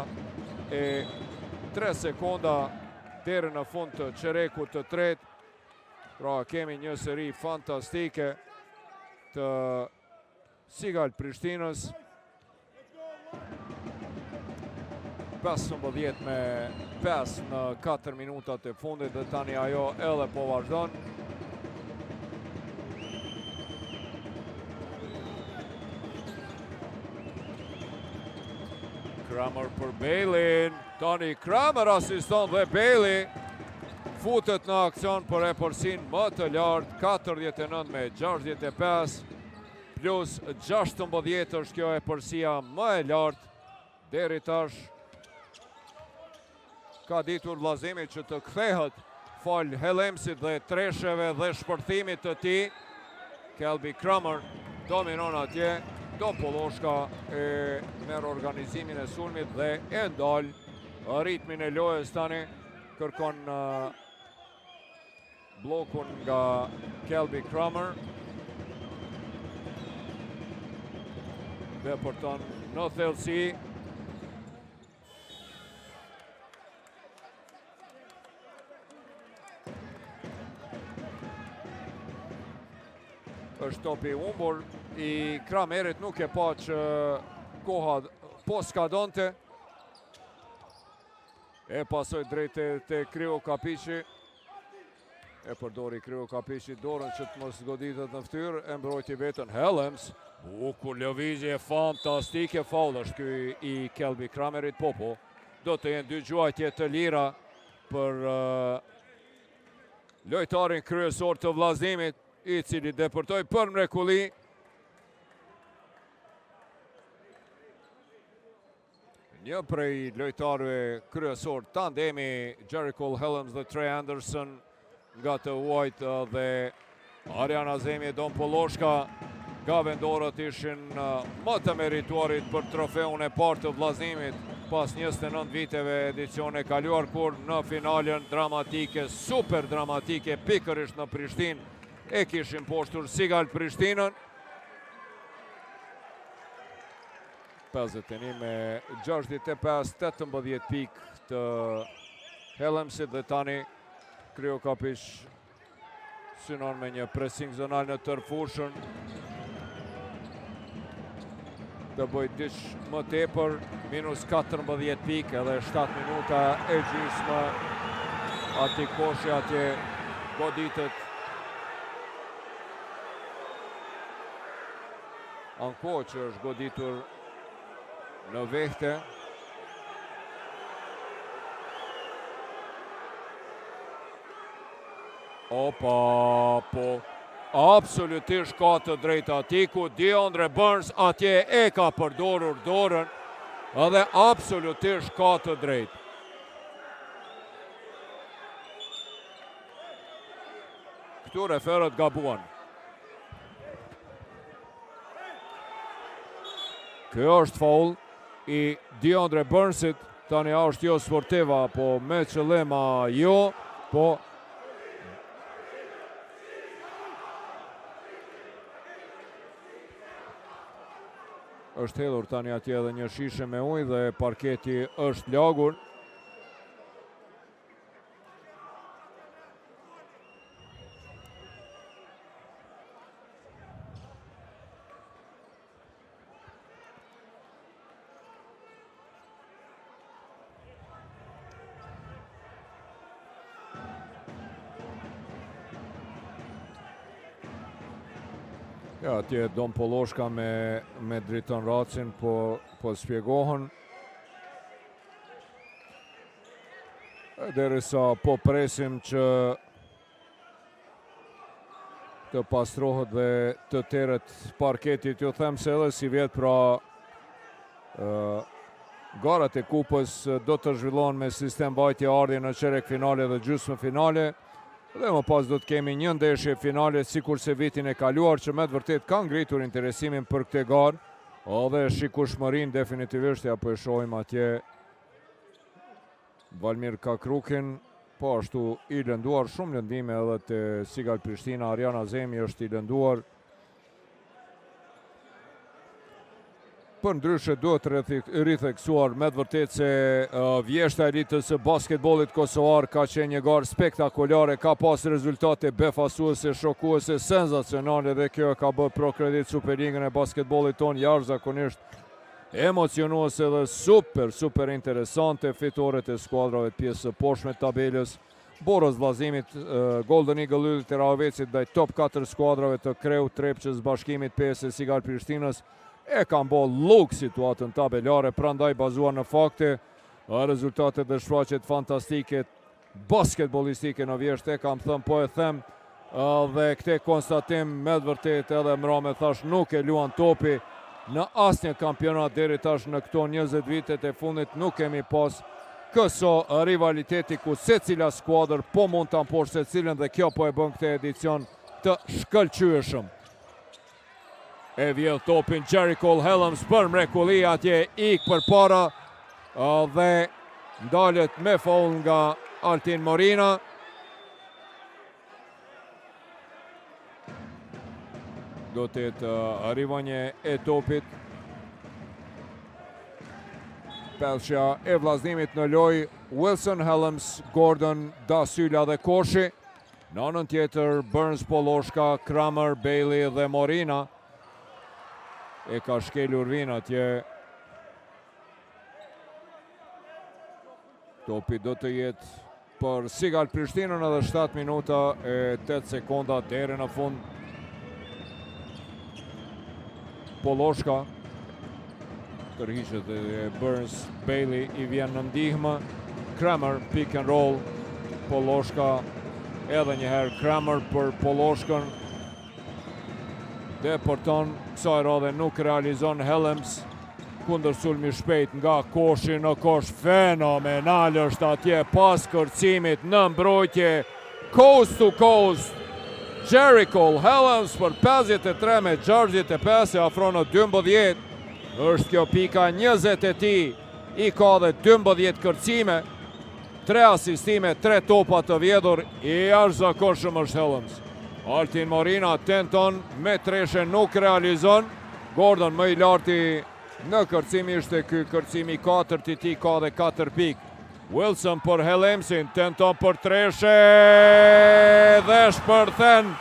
e 3 sekonda deri në fund të çerekut të tretë. Pra kemi një seri fantastike të Sigal Prishtinës. 15 me 5 në 4 minutat e fundit dhe tani ajo edhe po vazhdon. Kramer për Bejlin, tani Kramer asiston dhe Bejli futet në aksion për epërsinë më të lartë, 49 me 65. Plus 16 është kjo epërsia më e lartë deri tash. Ka ditur Vllazimi që të kthehet falë Hellemsit dhe tresheve dhe shpërthimit të tij. Kelby Kramer dominon atje, Don Polloshka e merr organizimin e sulmit dhe e ndal ritmin e lojës tani kërkon Bllokun nga Kelby Kramer. Depërton në thellësi. Është topi i humbur i Kramerit nuk e pa që koha po skadonte. E pasoi drejt te Krivokapiqi. E përdori Krivokapiqi dorën që të mos goditet në ftyrë. E mbrojti veten Hellems. Bukur lëvizje fantastike. Faull është ky i Kelby Kramerit. Po, po. Do të jenë dy gjuajtje të lira për lojtarin kryesor të Vllaznimit, i cili depërtoi për mrekulli. Një prej lojtarëve kryesor tandemi Jericole Hellems dhe Trey Anderson nga të huajt dhe Arjan Azemi e Don Polloshka nga vendorët ishin më të merituarit për trofeun e parë të Vllaznimit pas 29 viteve edicione kaluar kur në finalen dramatike, super dramatike, pikërisht në Prishtinë e kishin mposhtur Sigal Prishtinën. 51 me 65, 18 pikë të Hellemsit dhe tani Krivokapiq synon me një pressing zonal në tërë fushën të bëj diç më tepër, minus 14 pikë edhe 7 minuta e gjysmë aty koshi atje goditet Anko që është goditur në vehte. Opa, po. Absolutisht ka të drejtë Atiku. Deondre Burns atje e ka përdorur dorën. Dhe absolutisht ka të drejtë. Këtu referët gabuan. Kjo është faul i Deondre Burnsit, tani a është jo sportiv apo me qëllim a jo, po është hedhur tani atje edhe një shishe me ujë dhe parketi është lagur. Ja, atje Don Polloshka me, me Driton Racin po, po spjegohen. Derisa po presim që. Të pastrohet dhe të teret parketi, t'ju them se edhe sivjet pra garat e kupës do të zhvillohen me sistem vajtje ardhje në çerekfinale dhe gjysmëfinale dhe më pas do të kemi një ndeshje finale sikurse vitin e kaluar që me të vërtetë ka ngritur interesimin për këtë garë dhe shikueshmërinë definitivisht ja po e shohim atje Valmir Kakrukin, po ashtu i lënduar, shumë lëndime edhe te Sigal Prishtina, Arjan Azemi është i lënduar. Përndryshe duhet ritheksuar me të vërtetë se vjeshta e elitës së basketbollit kosovar ka qenë një garë spektakolare, ka pas rezultate befasuese, shokuese, senzacionale dhe kjo e ka bërë ProCredit Superligën e basketbollit tonë jashtëzakonisht Emocionuese dhe super, super interesante fitoret e skuadrave të pjesës së poshtme të tabelës. Borës Vllazimit, Golden Eagle Yllit e Rahovecit ndaj top 4 skuadrave të kreut Trepçës, Bashkimit, Pejës e Sigal Prishtinës e kanë bo llugë situatën tabelare, prandaj bazuar në fakte, rezultatet dhe shfaqjet fantastike basketbollistike në vjeshtë e kam thënë, po e them dhe këtë konstatim me të vërtetë edhe mbrame thash nuk e luan topi në asnjë kampionat deri tash në këto 20 vitet e fundit nuk kemi pas këso rivaliteti ku secila skuadër po mund ta mposhtë secilën dhe kjo po e bën këtë edicion të shkëlqyeshëm. E vjedh topin Jericole Hellems për mrekulli atje ik përpara dhe ndalet me faul nga Altin Morina. Do të jetë rivënie e topit. Pesëshja e Vllaznimit në lojë Wilson Hellems, Gordon, Dasyla dhe Koshi. Në anën tjetër, Burns, Polloshka, Kramer, Bailey dhe Morina. E ka shkelur vin atje. Topi do të jetë për Sigal Prishtinën edhe 7 minuta e 8 sekonda deri në fund. Polloshka tërhiqet dhe Burns Bailey i vjen në ndihmë. Kramer pick and roll. Polloshka edhe një herë Kramer për Polloshkën. Depërton, kësaj radhe nuk realizon Hellems. Kundërsulm i shpejt nga Koshi në kosh fenomenal është atje pas kërcimit në mbrojtje coast to coast Jericole Hellems për 53 me 65 e afron në 12 është kjo pika 20 e tij i ka dhe 12 kërcime 3 asistime, 3 topa të vjedhur i jashtëzakonshëm është Hellems Altin Morina tenton me treshe nuk realizon Gordon më i larti në kërcim ishte ky kërcimi i katërt i tij ka dhe 4 pikë. Wilson për Hellemsin, tenton për treshe dhe shpërthen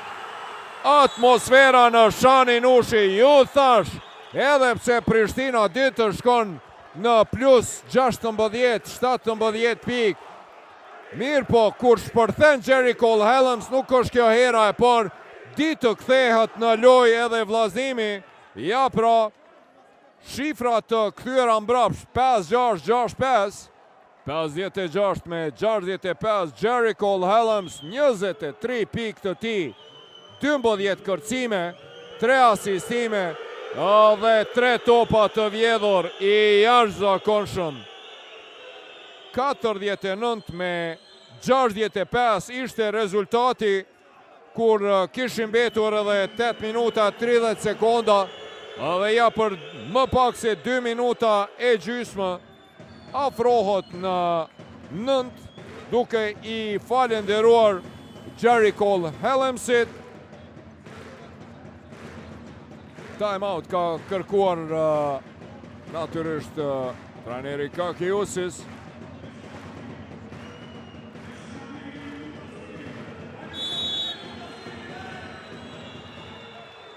atmosfera në Shani Nushi, ju thash, edhe pse Prishtina di të shkon në plus 16, 17 pikë, Mirëpo, kur shpërthen Jericole Hellems, nuk është kjo hera e parë, di të kthehet në lojë edhe Vllaznimi. Ja pra, shifra të kthyera mbrapsht, 5, 6, 6, 5, 56 me 65, Jericole Hellems, 23 pikë të tij, 12 kërcime, 3 asistime dhe 3 topa të vjedhur i jashtëzakonshëm. 49 me 65 ishte rezultati kur kishin mbetur edhe 8 minuta 30 sekonda dhe ja për më pak se 2 minuta e gjysmë afrohet në 9 duke i falenderuar Jericole Hellemsit. Time out ka kërkuar natyrisht trajneri Kakiusis.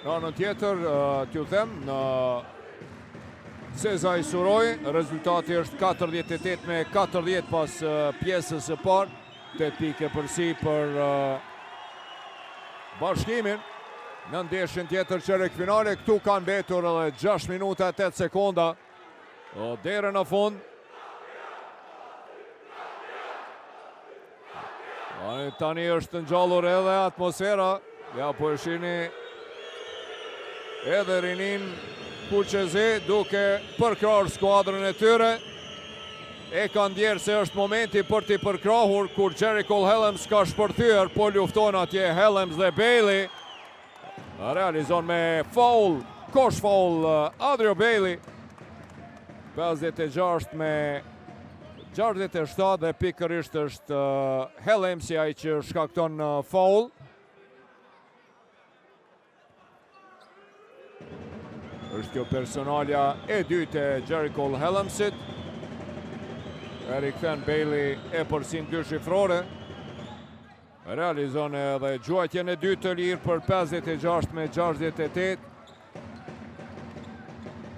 Në anën tjetër, t'ju them, në Sezai Surroi, rezultati është 48 me 40 pas pjesës së parë. 8 pikë epërsi për Bashkimin. Në ndeshjen tjetër çerekfinale, këtu kanë mbetur edhe 6 minuta e 8 sekonda. Deri në fund. Tani është ngjallur edhe atmosfera. Ja po e shihni edhe rininë kuqezi duke përkrahur skuadrën e tyre. E ka ndjerë se është momenti për t'i përkrahur kur Jericole Hellems ka shpërthyer, po luftojnë atje Hellems dhe Bailey. Realizon me foul, kosh foul Adrio Bailey. 56 me 67 dhe pikërisht është Hellemsi ai që shkakton foul. Është kjo personalja e dytë e Jericole Hellemsit. E rikthen Bailey epërsinë dyshifrore. Realizon edhe gjuajtjen e dytë të lirë për 56 me 68.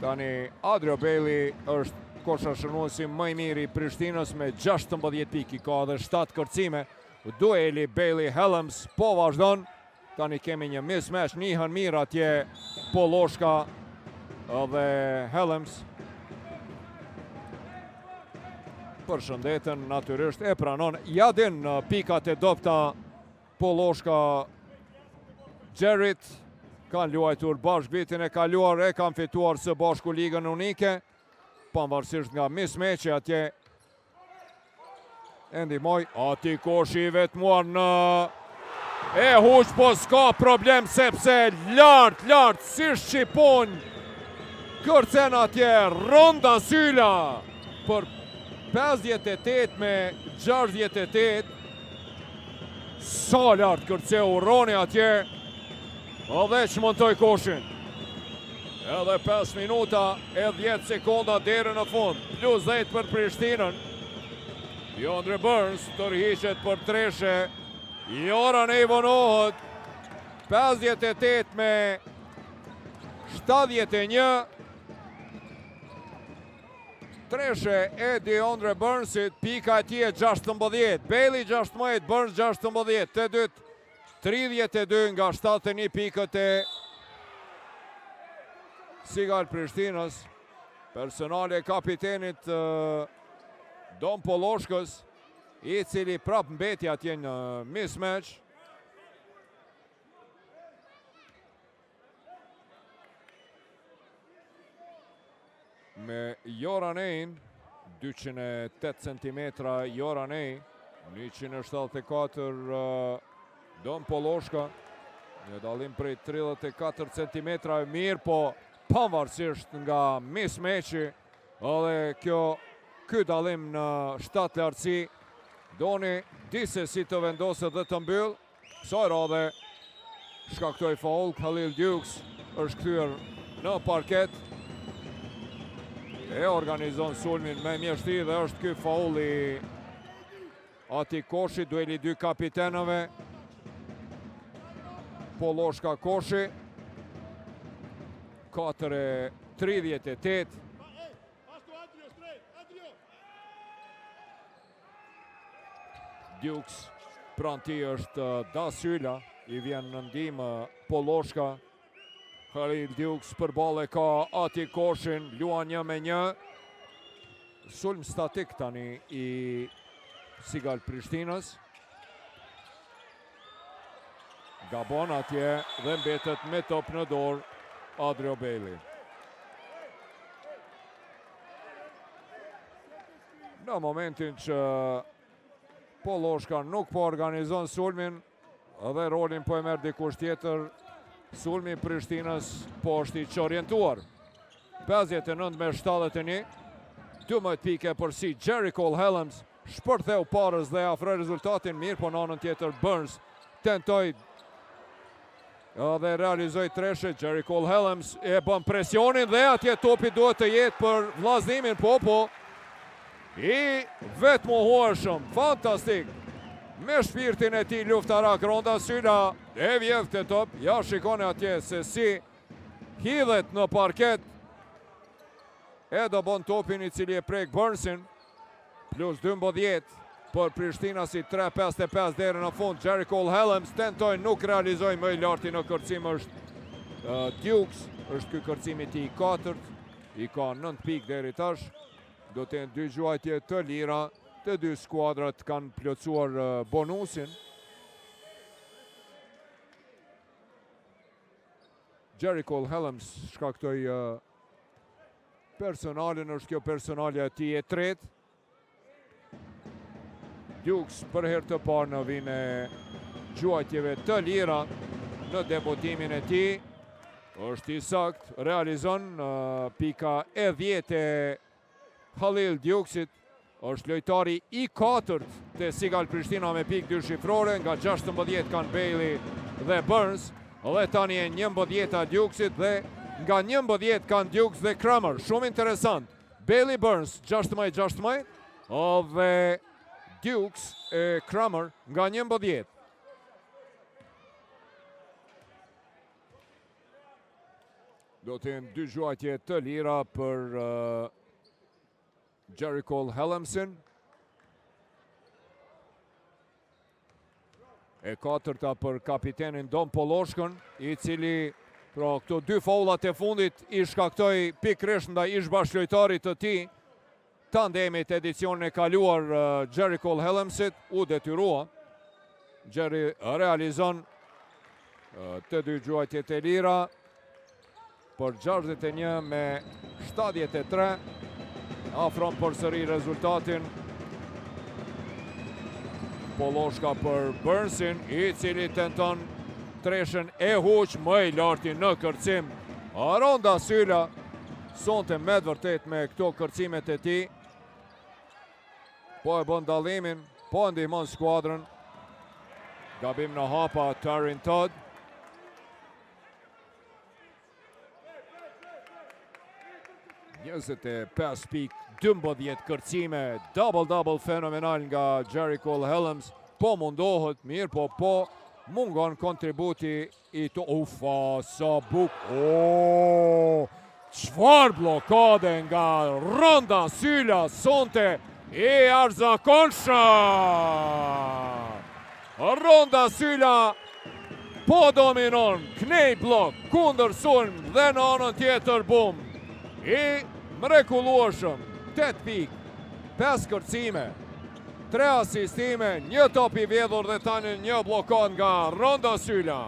Tani Adrio Bailey është koshashënuesi më i mirë i Prishtinës me 16 pikë, ka edhe 7 kërcime. Dueli Bailey Hellems po vazhdon. Tani kemi një mismatch, njihen mirë atje Polloshka dhe Hellems. Përshëndeten natyrisht e pranon. Ja din në pikat e dobta Polloshka Jerryt kanë luajtur bashkë vitin e kaluar e kanë fituar së bashku ligën unike. Pavarësisht nga mismatchi atje E ndihmoi, aty koshi i vetmuar në e huq, po s'ka problem sepse lart, lart, si shqiponjë, kërcen atje Ronda Syla për 58 me 68, sa lart kërceu Roni atje, Dhe çmontoi koshin. Edhe 5 minuta e 10 sekonda deri në fund. Plus 10 për Prishtinën. Deondre Burns tërhiqet për treshe. Joran e i vonohet. 58 me 71. Treshe e Deondre Burnsit, pika e tij e 16. Bailey 16, Burns 16, të dytë 32 nga 71 pikët e Sigal Prishtinës, personale e kapitenit Dom Polloshkës, i cili prap mbeti atje në mismatch. Me Joranejn, 208 cm Joranej, 174 Dom Polloshka, një dallim prej 34 cm mirëpo pavarësisht nga mismatchi, edhe kjo ky dallim në shtatlartësi, Doni di se si të vendoset dhe të mbyllë, Kësaj radhe shkaktoi faul, Khalil Dukes është kthyer në parket. E organizon sulmin me mjeshtri dhe është ky faul i atij koshi, dueli dy kapitenëve. Polloshka koshi. 4 e 38. Dukes pranë tij është Dasyla, i vjen në ndihmë Polloshka. Khalil Dukes përballë ka Ati Koshin, luan një me një. Sulm statik tani i Sigal Prishtinës. Gabon atje dhe mbetet me top në dorë Adrio Bailey. Në momentin që Polloshka nuk po organizon sulmin dhe rolin po e merr dikush tjetër, sulmi i Prishtinës po është i çorientuar. 59 me 71, 12 pikë epërsi Jericole Hellems, shpërtheu parës dhe afroi rezultatin mirëpo në anën tjetër Burns tentoi Dhe realizoi treshe, Jericole Hellems e bën presionin dhe atje topi duhet të jetë për Vllaznimin, po po. I vetëmohueshëm, fantastik. Me shpirtin e tij luftarak Ronda Syla e vjedh këtë top. Ja shikoni atje se si hidhet në parket. E dëbon topin i cili e prek Burnsin. Plus 12 për Prishtinasit 3.55 deri në fund. Jericole Hellems tentoi nuk realizoi më i larti në kërcim është Dukes. Është ky kërcimi i tij i katërt. I ka 9 pikë deri tash. Do të jenë dy gjuajtje të lira. Të dy skuadrat kanë plotësuar bonusin. Jerry Cole Helms shkaktoi personalen, është kjo personalja e tij e tretë. Dukes për herë të parë në vijën e gjuajtjeve të lira në debutimin e tij. Është i saktë, realizon pika e 10 e Halil Dukesit. Është lojtari i katërt te Sigal Prishtina me pikë dyshifrore, nga 16 kanë Bailey dhe Burns, dhe tani e 11-ta Dukesit dhe nga 11 kanë Dukes dhe Kramer. Shumë interesant. Bailey Burns 16-16 dhe Dukes e Kramer nga 11. Do të jenë dy gjuajtje të lira për uh, Jerry Cole Helmsin. E katërta për kapitenin Don Polloshkën, i cili pra këto dy faullat e fundit i shkaktoi pikërisht ndaj ish bashkëlojtarit të tij, tandemit edicionin e kaluar uh, Jerry Cole Helmsit, u detyrua. Jerry realizon uh, të dy gjuajtjet e lira. Për 61 me 73, afron përsëri rezultatin. Polloshka për Burnsin, i cili tenton treshen e huq më i larti në kërcim. Aronda Syla, sonte me të vërtetë me këto kërcimet e tij. Po e bën dallimin, po e ndihmon skuadrën. Gabim në hapa Tarin Todd. 25 pikë, 12 kërcime, double-double fenomenal nga Jerry Cole Helms, po mundohet, mirë, po po mungon kontributi i të... Ufa, sa bukur, o, çfarë bllokade nga Ronda Syla, sonte i jashtëzakonshëm! Ronda Syla po dominon knej bllok kundërsulm dhe në anën tjetër bum i mrekullueshëm 8 pikë 5 kërcime 3 asistime një top i vjedhur dhe tani një bllokadë nga Ronda Syla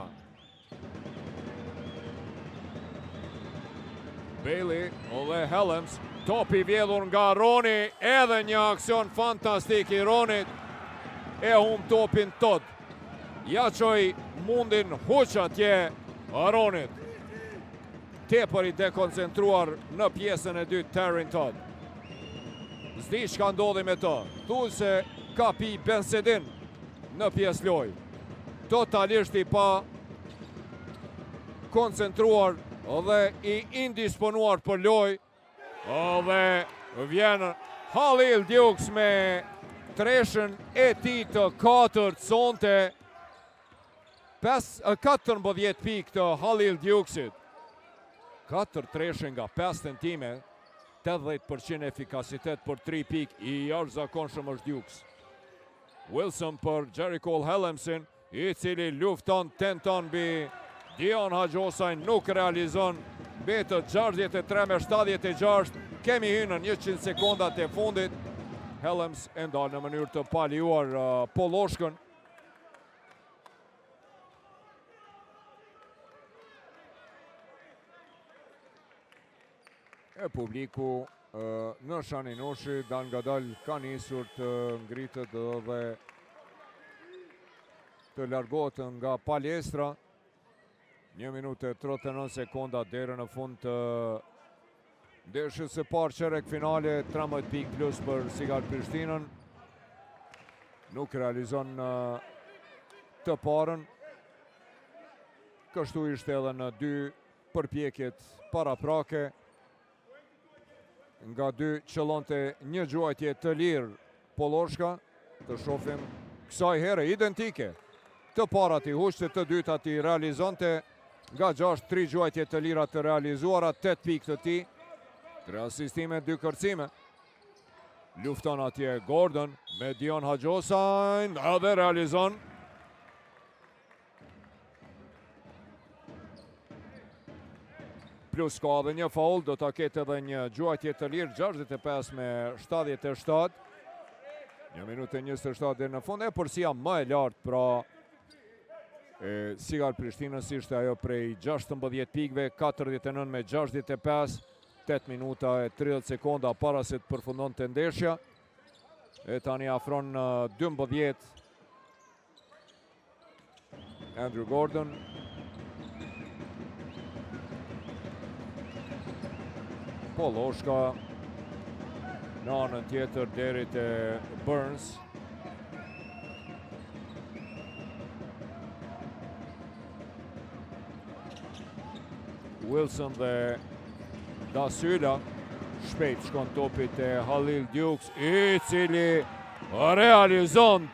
Bailey dhe Helms, top i vjedhur nga Roni, edhe një aksion fantastik i Ronit, e humb topin Todd. Ja çoi mundin huq atje Ronit. Tepër i dekoncentruar në pjesën e dytë Taryn Todd. S'di çka ndodhi me të. Thu se ka pi bensedin në pjesë lojë. Totalisht i pakoncentruar dhe i indisponuar për lojë. Dhe vjen Halil Dukes me treshën e tij të katërt sonte. 14 pikë të Halil Dukesit. 4 treshe nga 5 tentime, 80% efikasitet për 3 pikë i jashtëzakonshëm është Dukes. Wilson për Jerry Cole Helmsin, i cili lufton, tenton mbi Dion Haxhosaj, nuk realizon, mbetet 63 me 76, kemi hy në 100 sekondat e fundit, Helms e ndal në mënyrë të palejuar uh, Polloshkën. E publiku në Shani Nushi, dalëngadalë ka nisur të ngritët dhe të largohet nga palestra. 1 minutë e 39 sekonda deri në fund të ndeshjes së parë çerekfinale, 13 pikë plus për Sigal Prishtinën. Nuk realizon të parën. Kështu ishte edhe në dy përpjekjet paraprake. Nga dy qëllonte një gjuajtje të lirë Polloshka, të shofim kësaj here identike. Të parat i huqte, të dytat i realizonte nga 6, 3 gjuajtje të lira të realizuara, 8 pikë të tij, 3 asistime, 2 kërcime. Lufton atje Gordon me Dion Haxhosajn dhe realizon Plus ka edhe një faul, do ta ketë edhe një gjuajtje të lirë, 65 me 77. Një minutë e 27 deri në fund, epërsia më e lartë pra e Sigal Prishtinës ishte ajo prej 16 pikëve, 49 me 65, 8 minuta e 30 sekonda para se të përfundonte ndeshja. E tani afron në 12 Andrew Gordon. Polloshka në anën tjetër deri te Burns. Wilson dhe Dasyla shpejt shkon topi te Halil Dukes i cili realizon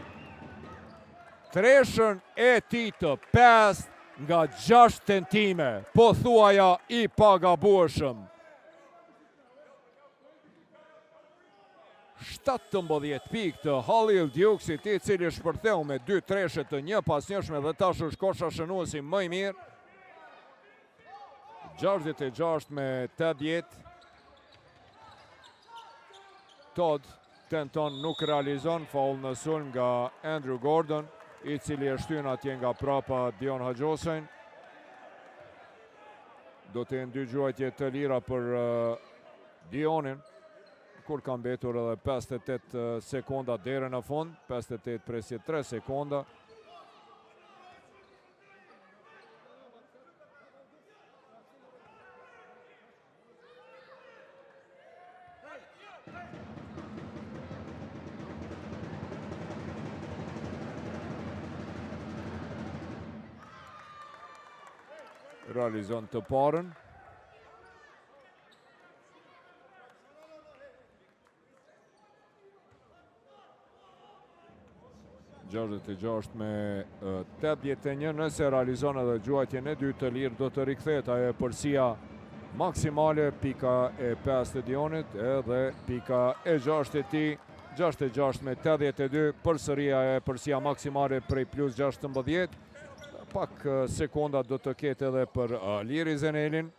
treshën e tij të pestë nga 6 tentime, pothuaja i pagabueshëm. 17 pikë të Halil Dukesit, i cili shpërtheu me dy treshe të njëpasnjëshme dhe tash është koshashënuesi më i mirë. 66 me 80. Todd tenton nuk realizon faull në sulm nga Andrew Gordon, i cili e shtyn atje nga prapa Dion Haxhosajn. Do të jenë dy gjuajtje të lira për uh, Dionin, kur ka mbetur edhe 58 sekonda deri në fund, 58 presje 3 sekonda. Realizon të parën. 66 me 81 nëse realizon edhe gjuajtjen e dytë të lirë do të rikthehet ajo epërsia maksimale pika e 5 të Dionit edhe pika e 6 e tij 66 me 82 përsëri ajo epërsia maksimale prej plus 16 pak sekonda do të ketë edhe për Liri Zenelin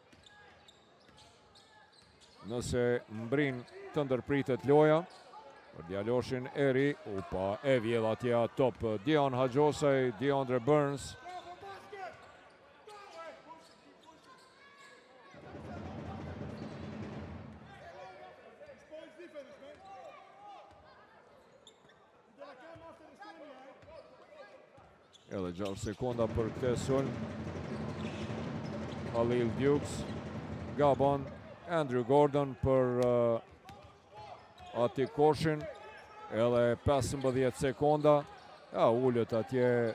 Nëse mbrin të ndërpritet loja, për djaloshin e ri, upa e vjedh atje atë top Dion Haxhosaj, Diondre Burns. Edhe 6 sekonda për këtë sulm. Halil Dukes gabon Andrew Gordon për uh, aty koshin. Edhe 15 sekonda. Ja, ulët atje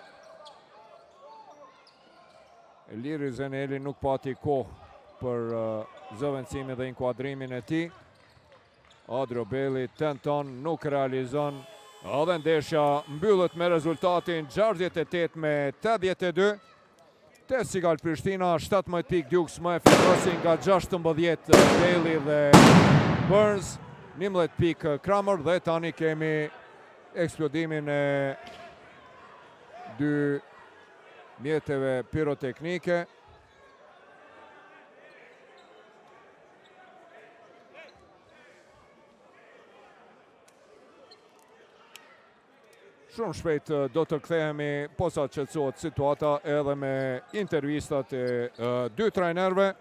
Liri Zeneli nuk pati kohë për uh, zëvendësimin dhe inkuadrimin e tij. Adrio Belli tenton, nuk realizon. Dhe ndeshja mbyllet me rezultatin 68 me 82. Te Sigal Prishtina, 17 pikë Dukes më efikasi nga 16 Belli dhe Burns, 11 pikë Kramer dhe tani kemi eksplodimin e dy mjeteve piroteknike. Shumë shpejt do të kthehemi posa qetësohet situata edhe me intervistat e dy trajnerëve.